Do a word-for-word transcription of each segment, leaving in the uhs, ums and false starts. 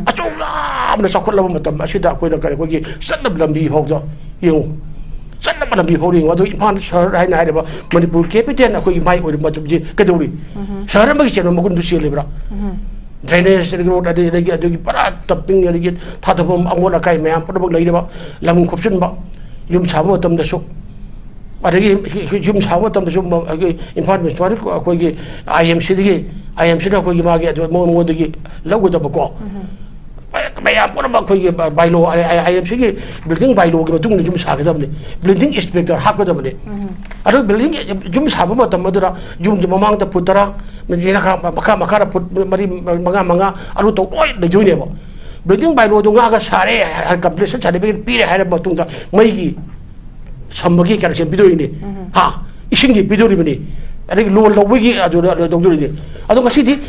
ꯑꯆꯧ ꯌꯥꯝꯅ ꯆꯥꯎꯈꯠꯂꯕ ꯃꯇꯝ ꯑꯁꯤꯗ ꯑꯩꯈꯣꯏꯅ ꯀꯔꯤ, ꯑꯩꯈꯣꯏꯒꯤ ꯆꯠꯅꯕ ꯂꯝꯕꯤ ꯐꯥꯎꯗ ꯌꯦꯡꯉꯨ, ꯆꯠꯅꯕ ꯂꯝꯕꯤ ꯐꯥꯎꯗ ꯌꯦꯡꯉꯨ꯫ ꯑꯗꯨ ꯏꯝꯐꯥꯜ ꯁꯍꯔ ꯍꯥꯏꯅ ꯍꯥꯏꯔꯤꯕ ꯃꯅꯤꯄꯨꯔ ꯀꯦꯄꯤꯇꯦꯜ ꯑꯩꯈꯣꯏꯒꯤ ꯃꯥꯏ ꯑꯣꯏꯔꯤꯕ ꯃꯇꯝꯁꯤ ꯀꯩꯗꯧꯔꯤ? ꯁꯍꯔ ꯑꯃꯒꯤ ꯆꯦꯟꯕ ꯃꯒꯨꯟꯗꯨ ꯆꯦꯜꯂꯤꯕ꯭ꯔꯥ? ꯗ꯭ꯔꯦꯅꯦꯖ, ꯑꯗꯒꯤ ꯔꯣꯗ, ꯑꯗꯒꯤ, ꯑꯗꯒꯤ ꯄꯨꯔꯥ ꯇꯞꯄꯤꯡ, ꯑꯗꯒꯤ ꯊꯥꯗꯐꯝ ꯑꯃꯣꯠ ꯑꯀꯥꯏ ꯃꯌꯥꯝ ꯄꯨꯝꯅꯃꯛ ꯂꯩꯔꯤꯕ, ꯂꯝ ꯈꯣꯞꯆꯤꯟꯕ, ꯌꯨꯝ ꯁꯥꯕ ꯃꯇꯝꯗꯁꯨ, ꯑꯗꯒꯤ ꯌꯨꯝ ꯁꯥꯕ ꯃꯇꯝꯗꯁꯨ ꯃ-, ꯑꯩꯈꯣꯏꯒꯤ ꯏꯝꯐꯥꯜ ꯃ꯭ꯌꯨꯅꯤꯁꯤꯄꯥꯂꯤꯇꯤ, ꯑꯩꯈꯣꯏꯒꯤ ꯑꯥꯏ ꯑꯦꯝ ꯁꯤꯗꯒꯤ, ꯑꯥꯏ ꯑꯦꯝ ꯁꯤꯅ ꯑꯩꯈꯣꯏꯒꯤ ꯃꯥꯒꯤ ꯑꯗꯨ ꯃꯉꯣꯟꯗꯒꯤ ꯂꯧꯒꯗꯕꯀꯣ꯫ ꯃꯌꯥꯝ ꯄꯨꯝꯅꯃꯛ ꯑꯩꯈꯣꯏꯒꯤ ꯕꯥꯏꯂꯣ, ꯑꯥꯏ ꯑꯦꯝ ꯁꯤꯒꯤ ꯕꯤꯜꯗꯤꯡ ꯕꯥꯏꯂꯣꯒꯤ ꯃꯇꯨꯡ ꯏꯟꯅ ꯌꯨꯝ ꯁꯥꯒꯗꯕꯅꯤ, ꯕꯤꯜꯗꯤꯡ ꯏꯟꯁꯄꯦꯛꯇꯔ ꯍꯥꯞꯀꯗꯕꯅꯤ꯫ ꯑꯗꯨ ꯕꯤꯜꯗꯤꯡ ꯌꯨꯝ ꯁꯥꯕ ꯃꯇꯝ ꯑꯗꯨꯗ ꯌꯨꯝꯒꯤ ꯃꯃꯥꯡꯗ ꯐꯨꯠ ꯇꯔꯥ, ꯃꯈꯥ, ꯃꯈꯥ, ꯃꯈꯥꯗ ꯐꯨꯠ ꯃꯔꯤ, ꯃꯉꯥ, ꯃꯉꯥ, ꯑꯗꯨ ꯇꯧ ꯂꯣꯏ ꯂꯩꯗꯣꯏꯅꯦꯕ꯫ ꯕꯤꯜꯗꯤꯡ ꯕꯥꯏꯂꯣꯗꯨ ꯉꯥꯛꯑꯒ ꯁꯥꯔꯦ, ꯀꯝꯄ꯭ꯂꯤꯁꯟ ꯁꯥꯔꯇꯤꯐꯤꯀꯦꯠ ꯄꯤꯔꯦ ꯍꯥꯏꯔꯕ ꯃꯇꯨꯡꯗ ꯃꯩꯒꯤ ꯁꯝꯕꯒꯤ ꯀꯅꯦꯛꯁꯟ ꯄꯤꯗꯣꯔꯤꯅꯤ, ꯍꯥ, ꯏꯁꯤꯡꯒꯤ ꯄꯤꯗꯣꯔꯤꯕꯅꯤ, ꯑꯗꯒꯤ ꯂꯣꯟ ꯂꯧꯕꯒꯤ ꯑꯗꯨꯗ ꯂꯧꯗꯣꯔꯤꯅꯤ꯫ ꯑꯗꯣ ꯉꯁꯤꯗꯤ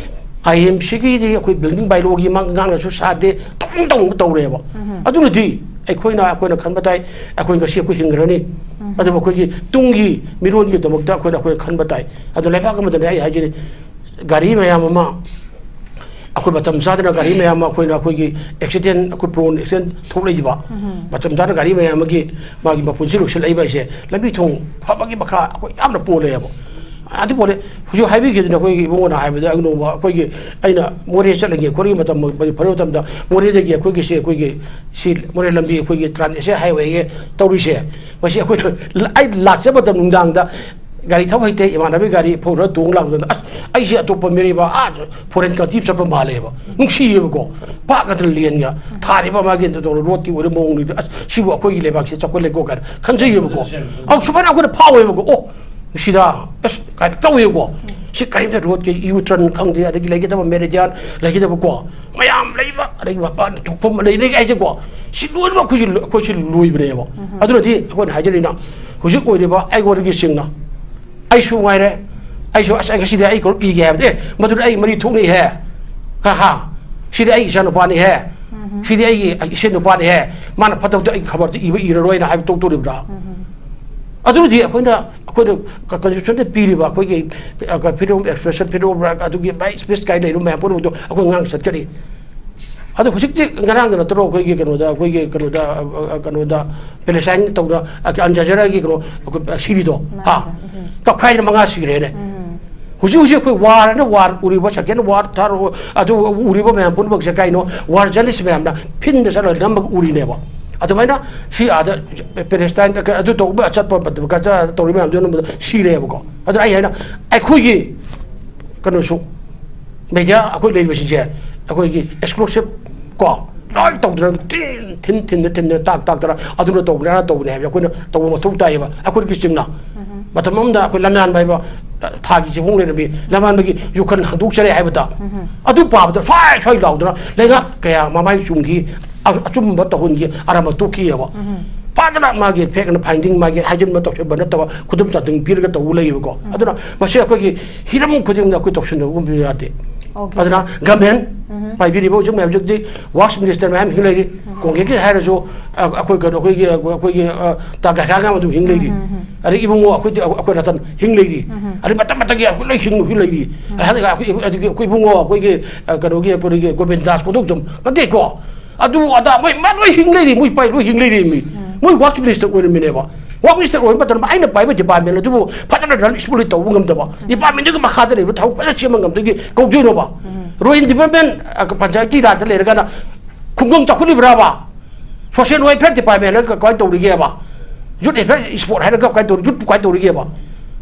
ꯑꯥꯏ ꯑꯦꯝ ꯁꯤꯒꯤꯗꯤ ꯑꯩꯈꯣꯏ ꯕꯤꯜꯗꯤꯡ ꯕꯥꯏꯂꯣꯒꯤ ꯉꯥꯡꯅꯁꯨ ꯁꯥꯗꯦ, ꯇꯧꯅꯤꯡ ꯇꯧꯅꯤꯡꯕ ꯇꯧꯔꯦꯕ꯫ ꯑꯗꯨꯅꯗꯤ ꯑꯩꯈꯣꯏꯅ, ꯑꯩꯈꯣꯏꯅ ꯈꯟꯕ ꯇꯥꯏ, ꯑꯩꯈꯣꯏ ꯉꯁꯤ ꯑꯩꯈꯣꯏ ꯍꯤꯡꯈ꯭ꯔꯅꯤ, ꯑꯗꯨꯕꯨ ꯑꯩꯈꯣꯏꯒꯤ ꯇꯨꯡꯒꯤ ꯃꯤꯔꯣꯟꯒꯤꯗꯃꯛꯇ ꯑꯩꯈꯣꯏꯅ, ꯑꯩꯈꯣꯏꯅ ꯈꯟꯕ ꯇꯥꯏ꯫ ꯑꯗꯣ ꯂꯩꯕꯥꯛ ꯑꯃꯗꯅꯦ ꯑꯩ ꯍꯥꯏꯖꯔꯤ, ꯒꯥꯔꯤ ꯃꯌꯥꯝ ꯑꯃ, ꯑꯩꯈꯣꯏ ꯃꯇꯝ ꯆꯥꯗꯅ ꯒꯥꯔꯤ ꯃꯌꯥꯝ ꯑꯃ ꯑꯩꯈꯣꯏꯅ, ꯑꯩꯈꯣꯏꯒꯤ ꯑꯦꯛꯁꯤꯗꯦꯟ, ꯑꯩꯈꯣꯏ ꯄ꯭ꯔꯣꯟ ꯑꯦꯛꯁꯤꯗꯦꯟ ꯊꯣꯛꯂꯛꯏꯕ, ꯃꯇꯝ ꯆꯥꯗꯅ ꯒꯥꯔꯤ ꯃꯌꯥꯝ ꯑꯃꯒꯤ ꯃꯥꯒꯤ ꯃꯄꯨꯟꯁꯤ ꯂꯣꯏꯁꯤꯜꯂꯛꯏꯕ ꯍꯥꯏꯁꯦ ꯂꯝꯕꯤ ꯊꯣꯡ ꯐꯕꯒꯤ ꯃꯈꯥ ꯑꯩꯈꯣꯏ ꯌꯥꯝꯅ ꯄꯣꯜꯂꯦꯕ꯫ ꯑꯗꯨ ꯄꯣꯜꯂꯦ꯫ ꯍꯧꯖꯤꯛ ꯍꯥꯏꯕꯤꯈꯤꯗꯨꯅ ꯑꯩꯈꯣꯏꯒꯤ ꯏꯕꯨꯡꯉꯣꯅ ꯍꯥꯏꯕꯗ, ꯑꯩ ꯅꯣꯡꯃ ꯑꯩꯈꯣꯏꯒꯤ, ꯑꯩꯅ ꯃꯣꯔꯦ ꯆꯠꯂꯤꯉꯩ ꯈꯣꯠꯂꯤꯉꯩ ꯃꯇꯝ, ꯐꯔꯕ ꯃꯇꯝꯗ ꯃꯣꯔꯦꯗꯒꯤ ꯑꯩꯈꯣꯏꯒꯤꯁꯦ, ꯑꯩꯈꯣꯏꯒꯤ ꯁꯤ ꯃꯣꯔꯦ ꯂꯝꯕꯤ, ꯑꯩꯈꯣꯏꯒꯤ ꯇ꯭ꯔꯥꯟ ꯑꯦꯁꯤꯌꯥ ꯍꯥꯏꯋꯦꯒꯤ ꯇꯧꯔꯤꯁꯦ, ꯃꯁꯤ ꯑꯩꯈꯣꯏꯅ, ꯑꯩ ꯂꯥꯛꯆꯕ ꯃꯇꯝ ꯅꯨꯡꯗꯥꯡꯗ ꯒꯥꯔꯤ ꯊꯧ ꯍꯩꯇꯦ, ꯏꯃꯥꯟꯅꯕꯒꯤ ꯒꯥꯔꯤ ꯐꯧꯔ ꯇꯣꯡ ꯂꯥꯛꯄꯗ, ꯑꯁ, ꯑꯩꯁꯦ ꯑꯇꯣꯞꯄ ꯃꯤꯔꯩꯕ, ꯑꯥ, ꯐꯣꯔꯦꯟ ꯀꯟꯇ꯭ꯔꯤ ꯆꯠꯄ ꯃꯥꯜꯂꯦꯕ꯫ ꯅꯨꯡꯁꯤꯌꯦꯕꯀꯣ꯫ ꯄꯥꯛ ꯅꯠꯇꯅ ꯂꯦꯟꯒ ꯊꯥꯔꯤꯕ ꯃꯥꯒꯤ ꯇꯧꯔ ꯔꯣꯗꯀꯤ ꯑꯣꯏꯔ ꯃꯑꯣꯡꯗꯨꯗꯤ, ꯑꯁ, ꯁꯤꯕꯨ ꯑꯩꯈꯣꯏꯒꯤ ꯂꯩꯕꯥꯛꯁꯤ ꯆꯥꯎꯈꯠꯂꯦꯀꯣ ꯀꯥꯏꯅ ꯈꯟꯖꯩꯌꯦꯕꯀꯣ꯫ ꯑꯧ, ꯁꯨꯃꯥꯏꯅ ꯑꯩꯈꯣꯏꯅ ꯐꯥꯎꯋꯦꯕꯀꯣ꯫ ꯑꯣ, ꯁꯤꯗ, ꯑꯁ, ꯀꯥꯏꯅ ꯇꯧꯋꯦꯕꯀꯣ꯫ ꯁꯤ ꯀꯔꯤꯝꯇ ꯔꯣꯗꯀꯤ ꯌꯨ ꯇꯔꯟ ꯈꯪꯗꯦ, ꯑꯗꯒꯤ ꯂꯩꯒꯗꯕ ꯃꯦꯔꯤꯗꯤꯌꯥꯟ ꯂꯩꯒꯗꯕꯀꯣ꯫ ꯃꯌꯥꯝ ꯂꯩꯕ, ꯑꯗꯒꯤ ꯃꯄꯥꯟ ꯊꯣꯛꯐꯝ ꯂꯩ, ꯂꯩ ꯍꯥꯏꯁꯦꯀꯣ꯫ ꯁꯤ ꯂꯣꯏꯅꯃꯛ ꯑꯩꯈꯣꯏꯁꯤ, ꯑꯩꯈꯣꯏꯁꯤ ꯂꯣꯏꯕꯅꯦꯕ꯫ ꯑꯗꯨꯅꯗꯤ ꯑꯩꯈꯣꯏꯅ ꯍꯥꯏꯖꯔꯤꯅ ꯍꯧꯖꯤꯛ ꯑꯣꯏꯔꯤꯕ ꯑꯩꯉꯣꯟꯗꯒꯤ ꯆꯤꯡꯅ ꯑꯩꯁꯨ ꯉꯥꯏꯔꯦ, ꯑꯩꯁꯨ, "ꯑꯁ, ꯑꯩ ꯉꯁꯤꯗꯤ ꯑꯩ ꯀꯣꯔꯣꯞ ꯏꯒꯦ" ꯍꯥꯏꯕꯗꯤ, "ꯑꯦ, ꯃꯗꯨꯗꯤ ꯑꯩ ꯃꯔꯤ ꯊꯣꯛꯅꯤꯍꯦ, ꯍꯥ ꯍꯥ, ꯁꯤꯗꯤ ꯑꯩ ꯏꯆꯥ ꯅꯨꯄꯥꯅꯤꯍꯦ, ꯁꯤꯗꯤ ꯑꯩꯒꯤ ꯏꯆꯦ ꯅꯨꯄꯥꯅꯤꯍꯦ, ꯃꯥꯅ ꯐꯠꯇꯕꯗꯣ ꯑꯩꯒꯤ ꯈꯕꯔꯗ ꯏꯕ ꯏꯔꯔꯣꯏꯅ" ꯍꯥꯏꯕ ꯇꯣꯛꯇꯣꯔꯤꯕ꯭ꯔꯥ? ꯑꯗꯨꯗꯤ ꯑꯩꯈꯣꯏꯅ, ꯑꯩꯈꯣꯏꯅ ꯀ-, ꯀꯟꯁꯇꯤꯇ꯭ꯌꯨꯁꯟꯗ ꯄꯤꯔꯤꯕ ꯑꯩꯈꯣꯏꯒꯤ, ꯑ, freedom of expression, freedom of right, ꯑꯗꯨꯒꯤ my speech ꯀꯥꯏꯅ ꯂꯩꯔꯤꯕ ꯃꯌꯥꯝ ꯄꯨꯝꯅꯃꯛꯇꯣ ꯑꯩꯈꯣꯏ ꯉꯥꯡ ꯆꯠꯀꯅꯤ꯫ ꯑꯗꯣ ꯍꯧꯖꯤꯛꯇꯤ ꯉꯔꯥꯡꯗ ꯅꯠꯇ꯭ꯔꯣ ꯑꯩꯈꯣꯏꯒꯤ ꯀꯩꯅꯣꯗ, ꯑꯩꯈꯣꯏꯒꯤ ꯀꯩꯅꯣꯗ, ꯑ, ꯑ, ꯀꯩꯅꯣꯗ, ꯄꯦꯂꯦꯁꯇꯥꯏꯟ ꯇꯧꯗ, ꯑ, ꯑꯜ ꯖꯖꯤꯔꯥꯒꯤ ꯀꯩꯅꯣ, ꯑꯩꯈꯣꯏ, ꯑ, ꯁꯤꯔꯤꯗꯣ? ꯃꯥꯅꯦ꯫ ꯍꯥ? ꯎꯝ꯫ ꯇꯧꯈꯥꯏꯗꯅ ꯃꯉꯥ ꯁꯤꯈ꯭ꯔꯦꯅꯦ꯫ ꯎꯝ꯫ ꯍꯧꯖꯤꯛ ꯍꯧꯖꯤꯛ ꯑꯩꯈꯣꯏ ꯋꯥꯔꯅ ꯋꯥꯔ ꯎꯔꯤꯕ, ꯁꯦꯀꯦꯟ ꯋꯥꯔ, ꯊꯥꯔ ꯋꯥꯔ, ꯑꯗꯨ ꯎꯔꯤꯕ ꯃꯌꯥꯝ ꯄꯨꯝꯅꯃꯛꯁꯦ ꯀꯩꯅꯣ? ꯋꯥꯔ ꯖꯔꯅꯦꯂꯤꯁ ꯃꯌꯥꯝꯅ ꯐꯤꯟꯗ ꯆꯠꯂꯒ ꯅꯝꯃꯒ ꯎꯔꯤꯅꯦꯕ꯫ ꯑꯗꯨꯃꯥꯏꯅ ꯁꯤ ꯑꯥꯗ ꯄꯦꯂꯦꯁꯇꯥꯏꯟꯗ ꯑꯗꯨ ꯇꯧꯕ ꯆꯠꯄ ꯃꯇꯝꯗ ꯇꯧꯔꯤ ꯃꯌꯥꯝꯗꯨ ꯑꯅꯝꯕꯗ ꯁꯤꯔꯦꯕꯀꯣ꯫ ꯑꯗꯨꯅ ꯑꯩ ꯍꯥꯏꯅ ꯑꯩꯈꯣꯏꯒꯤ ꯀꯩꯅꯣꯁꯨ, ꯃꯦꯗꯤꯌꯥ ꯑꯩꯈꯣꯏ ꯂꯩꯔꯤꯕꯁꯤꯡꯁꯦ ꯑꯩꯈꯣꯏꯒꯤ ꯑꯦꯛꯁꯀ꯭ꯂꯨꯁꯤꯞ ꯀꯣ, ꯂꯣꯏ ꯇꯧꯗꯅ ꯊꯤꯟ ꯊꯤꯟ ꯊꯤꯟꯗ ꯊꯤꯟꯗ ꯇꯥꯛ ꯇꯥꯛꯇꯅ ꯑꯗꯨꯅ ꯇꯧꯕꯅꯦ, ꯑꯗꯥ ꯇꯧꯕꯅꯦ ꯍꯥꯏꯕꯁꯦ ꯑꯩꯈꯣꯏꯅ ꯇꯧꯕ ꯃꯊꯧ ꯇꯥꯏꯌꯦꯕ꯫ ꯑꯩꯈꯣꯏꯒꯤ ꯆꯤꯡꯅ ꯃꯇꯝ ꯑꯃꯗ ꯑꯩꯈꯣꯏ ꯂꯝꯌꯥꯟꯕ ꯍꯥꯏꯕ ꯊꯥꯒꯤ ꯆꯦꯐꯣꯡ ꯂꯩꯔꯝꯃꯤ, ꯂꯝꯌꯥꯟꯕꯒꯤ ꯌꯨꯈꯟ ꯍꯟꯗꯣꯛꯆꯔꯦ ꯍꯥꯏꯕꯗ, ꯑꯗꯨ ꯄꯥꯕꯗ ꯁ꯭ꯋꯥꯏ ꯁ꯭ꯋꯥꯏ ꯂꯥꯎꯗꯅ ꯂꯩꯉꯥꯛ ꯀꯌꯥ ꯃꯃꯥꯏ ꯆꯨꯝꯈꯤ, ꯑ-, ꯑꯆꯨꯝꯕ ꯇꯧꯍꯟꯈꯤ, ꯑꯔꯥꯟꯕ ꯇꯣꯛꯈꯤꯑꯕ꯫ ꯐꯖꯅ ꯃꯥꯒꯤ ꯐꯦꯛ ꯑꯦꯟ ꯐꯥꯏꯟꯗꯤꯡ, ꯃꯥꯒꯤ ꯍꯥꯏꯖꯤꯟꯕ ꯇꯧꯁꯤꯟꯕ ꯅꯠꯇꯕ ꯈꯨꯗꯝ ꯆꯥꯡꯗꯝ ꯄꯤꯔꯒ ꯇꯧꯕ ꯂꯩꯌꯦꯕꯀꯣ꯫ ꯑꯗꯨꯅ ꯃꯁꯤ ꯑꯩꯈꯣꯏꯒꯤ ꯍꯤꯔꯝ ꯈꯨꯗꯤꯡꯗ ꯑꯩꯈꯣꯏ ꯇꯧꯁꯤꯟꯅꯕꯒꯨꯝꯕ ꯌꯥꯗꯦ꯫ ꯑꯣꯀꯦ꯫ ꯑꯗꯨꯅ ꯒꯃꯦꯟ ꯄꯥꯏꯕꯤꯔꯤꯕ ꯍꯧꯖꯤꯛ ꯃꯌꯥꯝ, ꯍꯧꯖꯤꯛꯇꯤ ꯋꯥꯛꯁ ꯃꯤꯅꯤꯁꯇꯔ ꯃꯌꯥꯝ ꯍꯤꯡ ꯂꯩꯔꯤ꯫ ꯀꯣꯡꯒ꯭ꯔꯦꯁꯀꯤ ꯍꯥꯏꯔꯁꯨ, ꯑ-, ꯑꯩꯈꯣꯏ ꯀꯩꯅꯣ, ꯑꯩꯈꯣꯏꯒꯤ, ꯑꯩꯈꯣꯏꯒꯤ, ꯑ, ꯇꯥ ꯒꯥꯏꯈꯥꯒ ꯑꯗꯨꯝ ꯍꯤꯡ ꯂꯩꯔꯤ꯫ ꯑꯗꯩ ꯏꯕꯨꯡꯉꯣ ꯑꯩꯈꯣꯏꯗꯤ, ꯑꯩꯈꯣꯏ ꯔꯇꯟ ꯍꯤꯡ ꯂꯩꯔꯤ꯫ ꯑꯗꯩ ꯃꯇꯝ ꯃꯇꯝꯒꯤ ꯑꯩꯈꯣꯏ ꯂꯣꯏ ꯍꯤꯡ, ꯍꯤꯡ ꯂꯩꯔꯤ꯫ ꯑꯗꯩ ꯑꯩꯈꯣꯏ, ꯑꯗꯒꯤ ꯑꯩꯈꯣꯏ ꯏꯕꯨꯡꯉꯣ ꯑꯩꯈꯣꯏꯒꯤ, ꯑ, ꯀꯩꯅꯣꯒꯤ, ꯑꯩꯈꯣꯏꯒꯤ ꯒꯣꯕꯤꯟꯗꯥꯁ ꯀꯣꯟꯊꯧꯖꯝ ꯅꯠꯇꯦꯀꯣ꯫ ꯑꯗꯨ ꯑꯗꯥ ꯃꯣꯏ ꯃꯥ ꯂꯣꯏ ꯍꯤꯡ ꯂꯩꯔꯤ, ꯃꯣꯏ ꯄꯥꯏ ꯂꯣꯏ ꯍꯤꯡ ꯂꯩꯔꯤ ꯃꯤ꯫ ꯃꯣꯏ ꯋꯥꯛꯁ ꯃꯤꯅꯤꯁꯇꯔ ꯑꯣꯏꯔꯝꯃꯤꯅꯦꯕ꯫ ꯋꯥꯛꯁ ꯃꯤꯅꯤꯁꯇꯔ ꯑꯣꯏꯕ ꯃꯇꯝꯗ ꯑꯩꯅ ꯄꯥꯏꯕ ꯗꯤꯄꯥꯔꯠꯃꯦꯟ ꯑꯗꯨꯕꯨ ꯐꯖꯅ ꯔꯟ ꯁ꯭ꯃꯨꯠꯂꯤ ꯇꯧꯕ ꯉꯝꯗꯕ, ꯗꯤꯄꯥꯔꯠꯃꯦꯟꯗꯨꯒꯤ ꯃꯈꯥꯗ ꯂꯩꯕ ꯊꯕꯛ ꯐꯖꯅ ꯁꯦꯝꯕ ꯉꯝꯗꯕꯒꯤ ꯀꯧꯗꯣꯏꯅꯣꯕ? ꯔꯨꯔꯦꯜ ꯗꯤꯕꯂꯞꯃꯦꯟ, ꯑ, ꯄꯟꯆꯥꯌꯠꯀꯤ ꯔꯥꯖꯇ ꯂꯩꯔꯒꯅ ꯈꯨꯡꯒꯪ ꯆꯥꯎꯈꯠꯂꯤꯕ꯭ꯔꯥꯕ? ꯁꯣꯁꯤꯌꯦꯜ ꯋꯦꯜꯐꯤꯌꯔ ꯗꯤꯄꯥꯔꯠꯃꯦꯟ ꯍꯥꯏꯔꯒ ꯀꯃꯥꯏꯅ ꯇꯧꯔꯤꯒꯦꯕ? ꯌꯨꯠ ꯑꯦꯐꯤꯌꯔ, ꯁ꯭ꯄꯣꯔꯠ ꯍꯥꯏꯔꯒ ꯀꯃꯥꯏꯅ ꯇꯧꯔꯤ? ꯌꯨꯠꯄꯨ ꯀꯃꯥꯏꯅ ꯇꯧꯔꯤꯒꯦꯕ?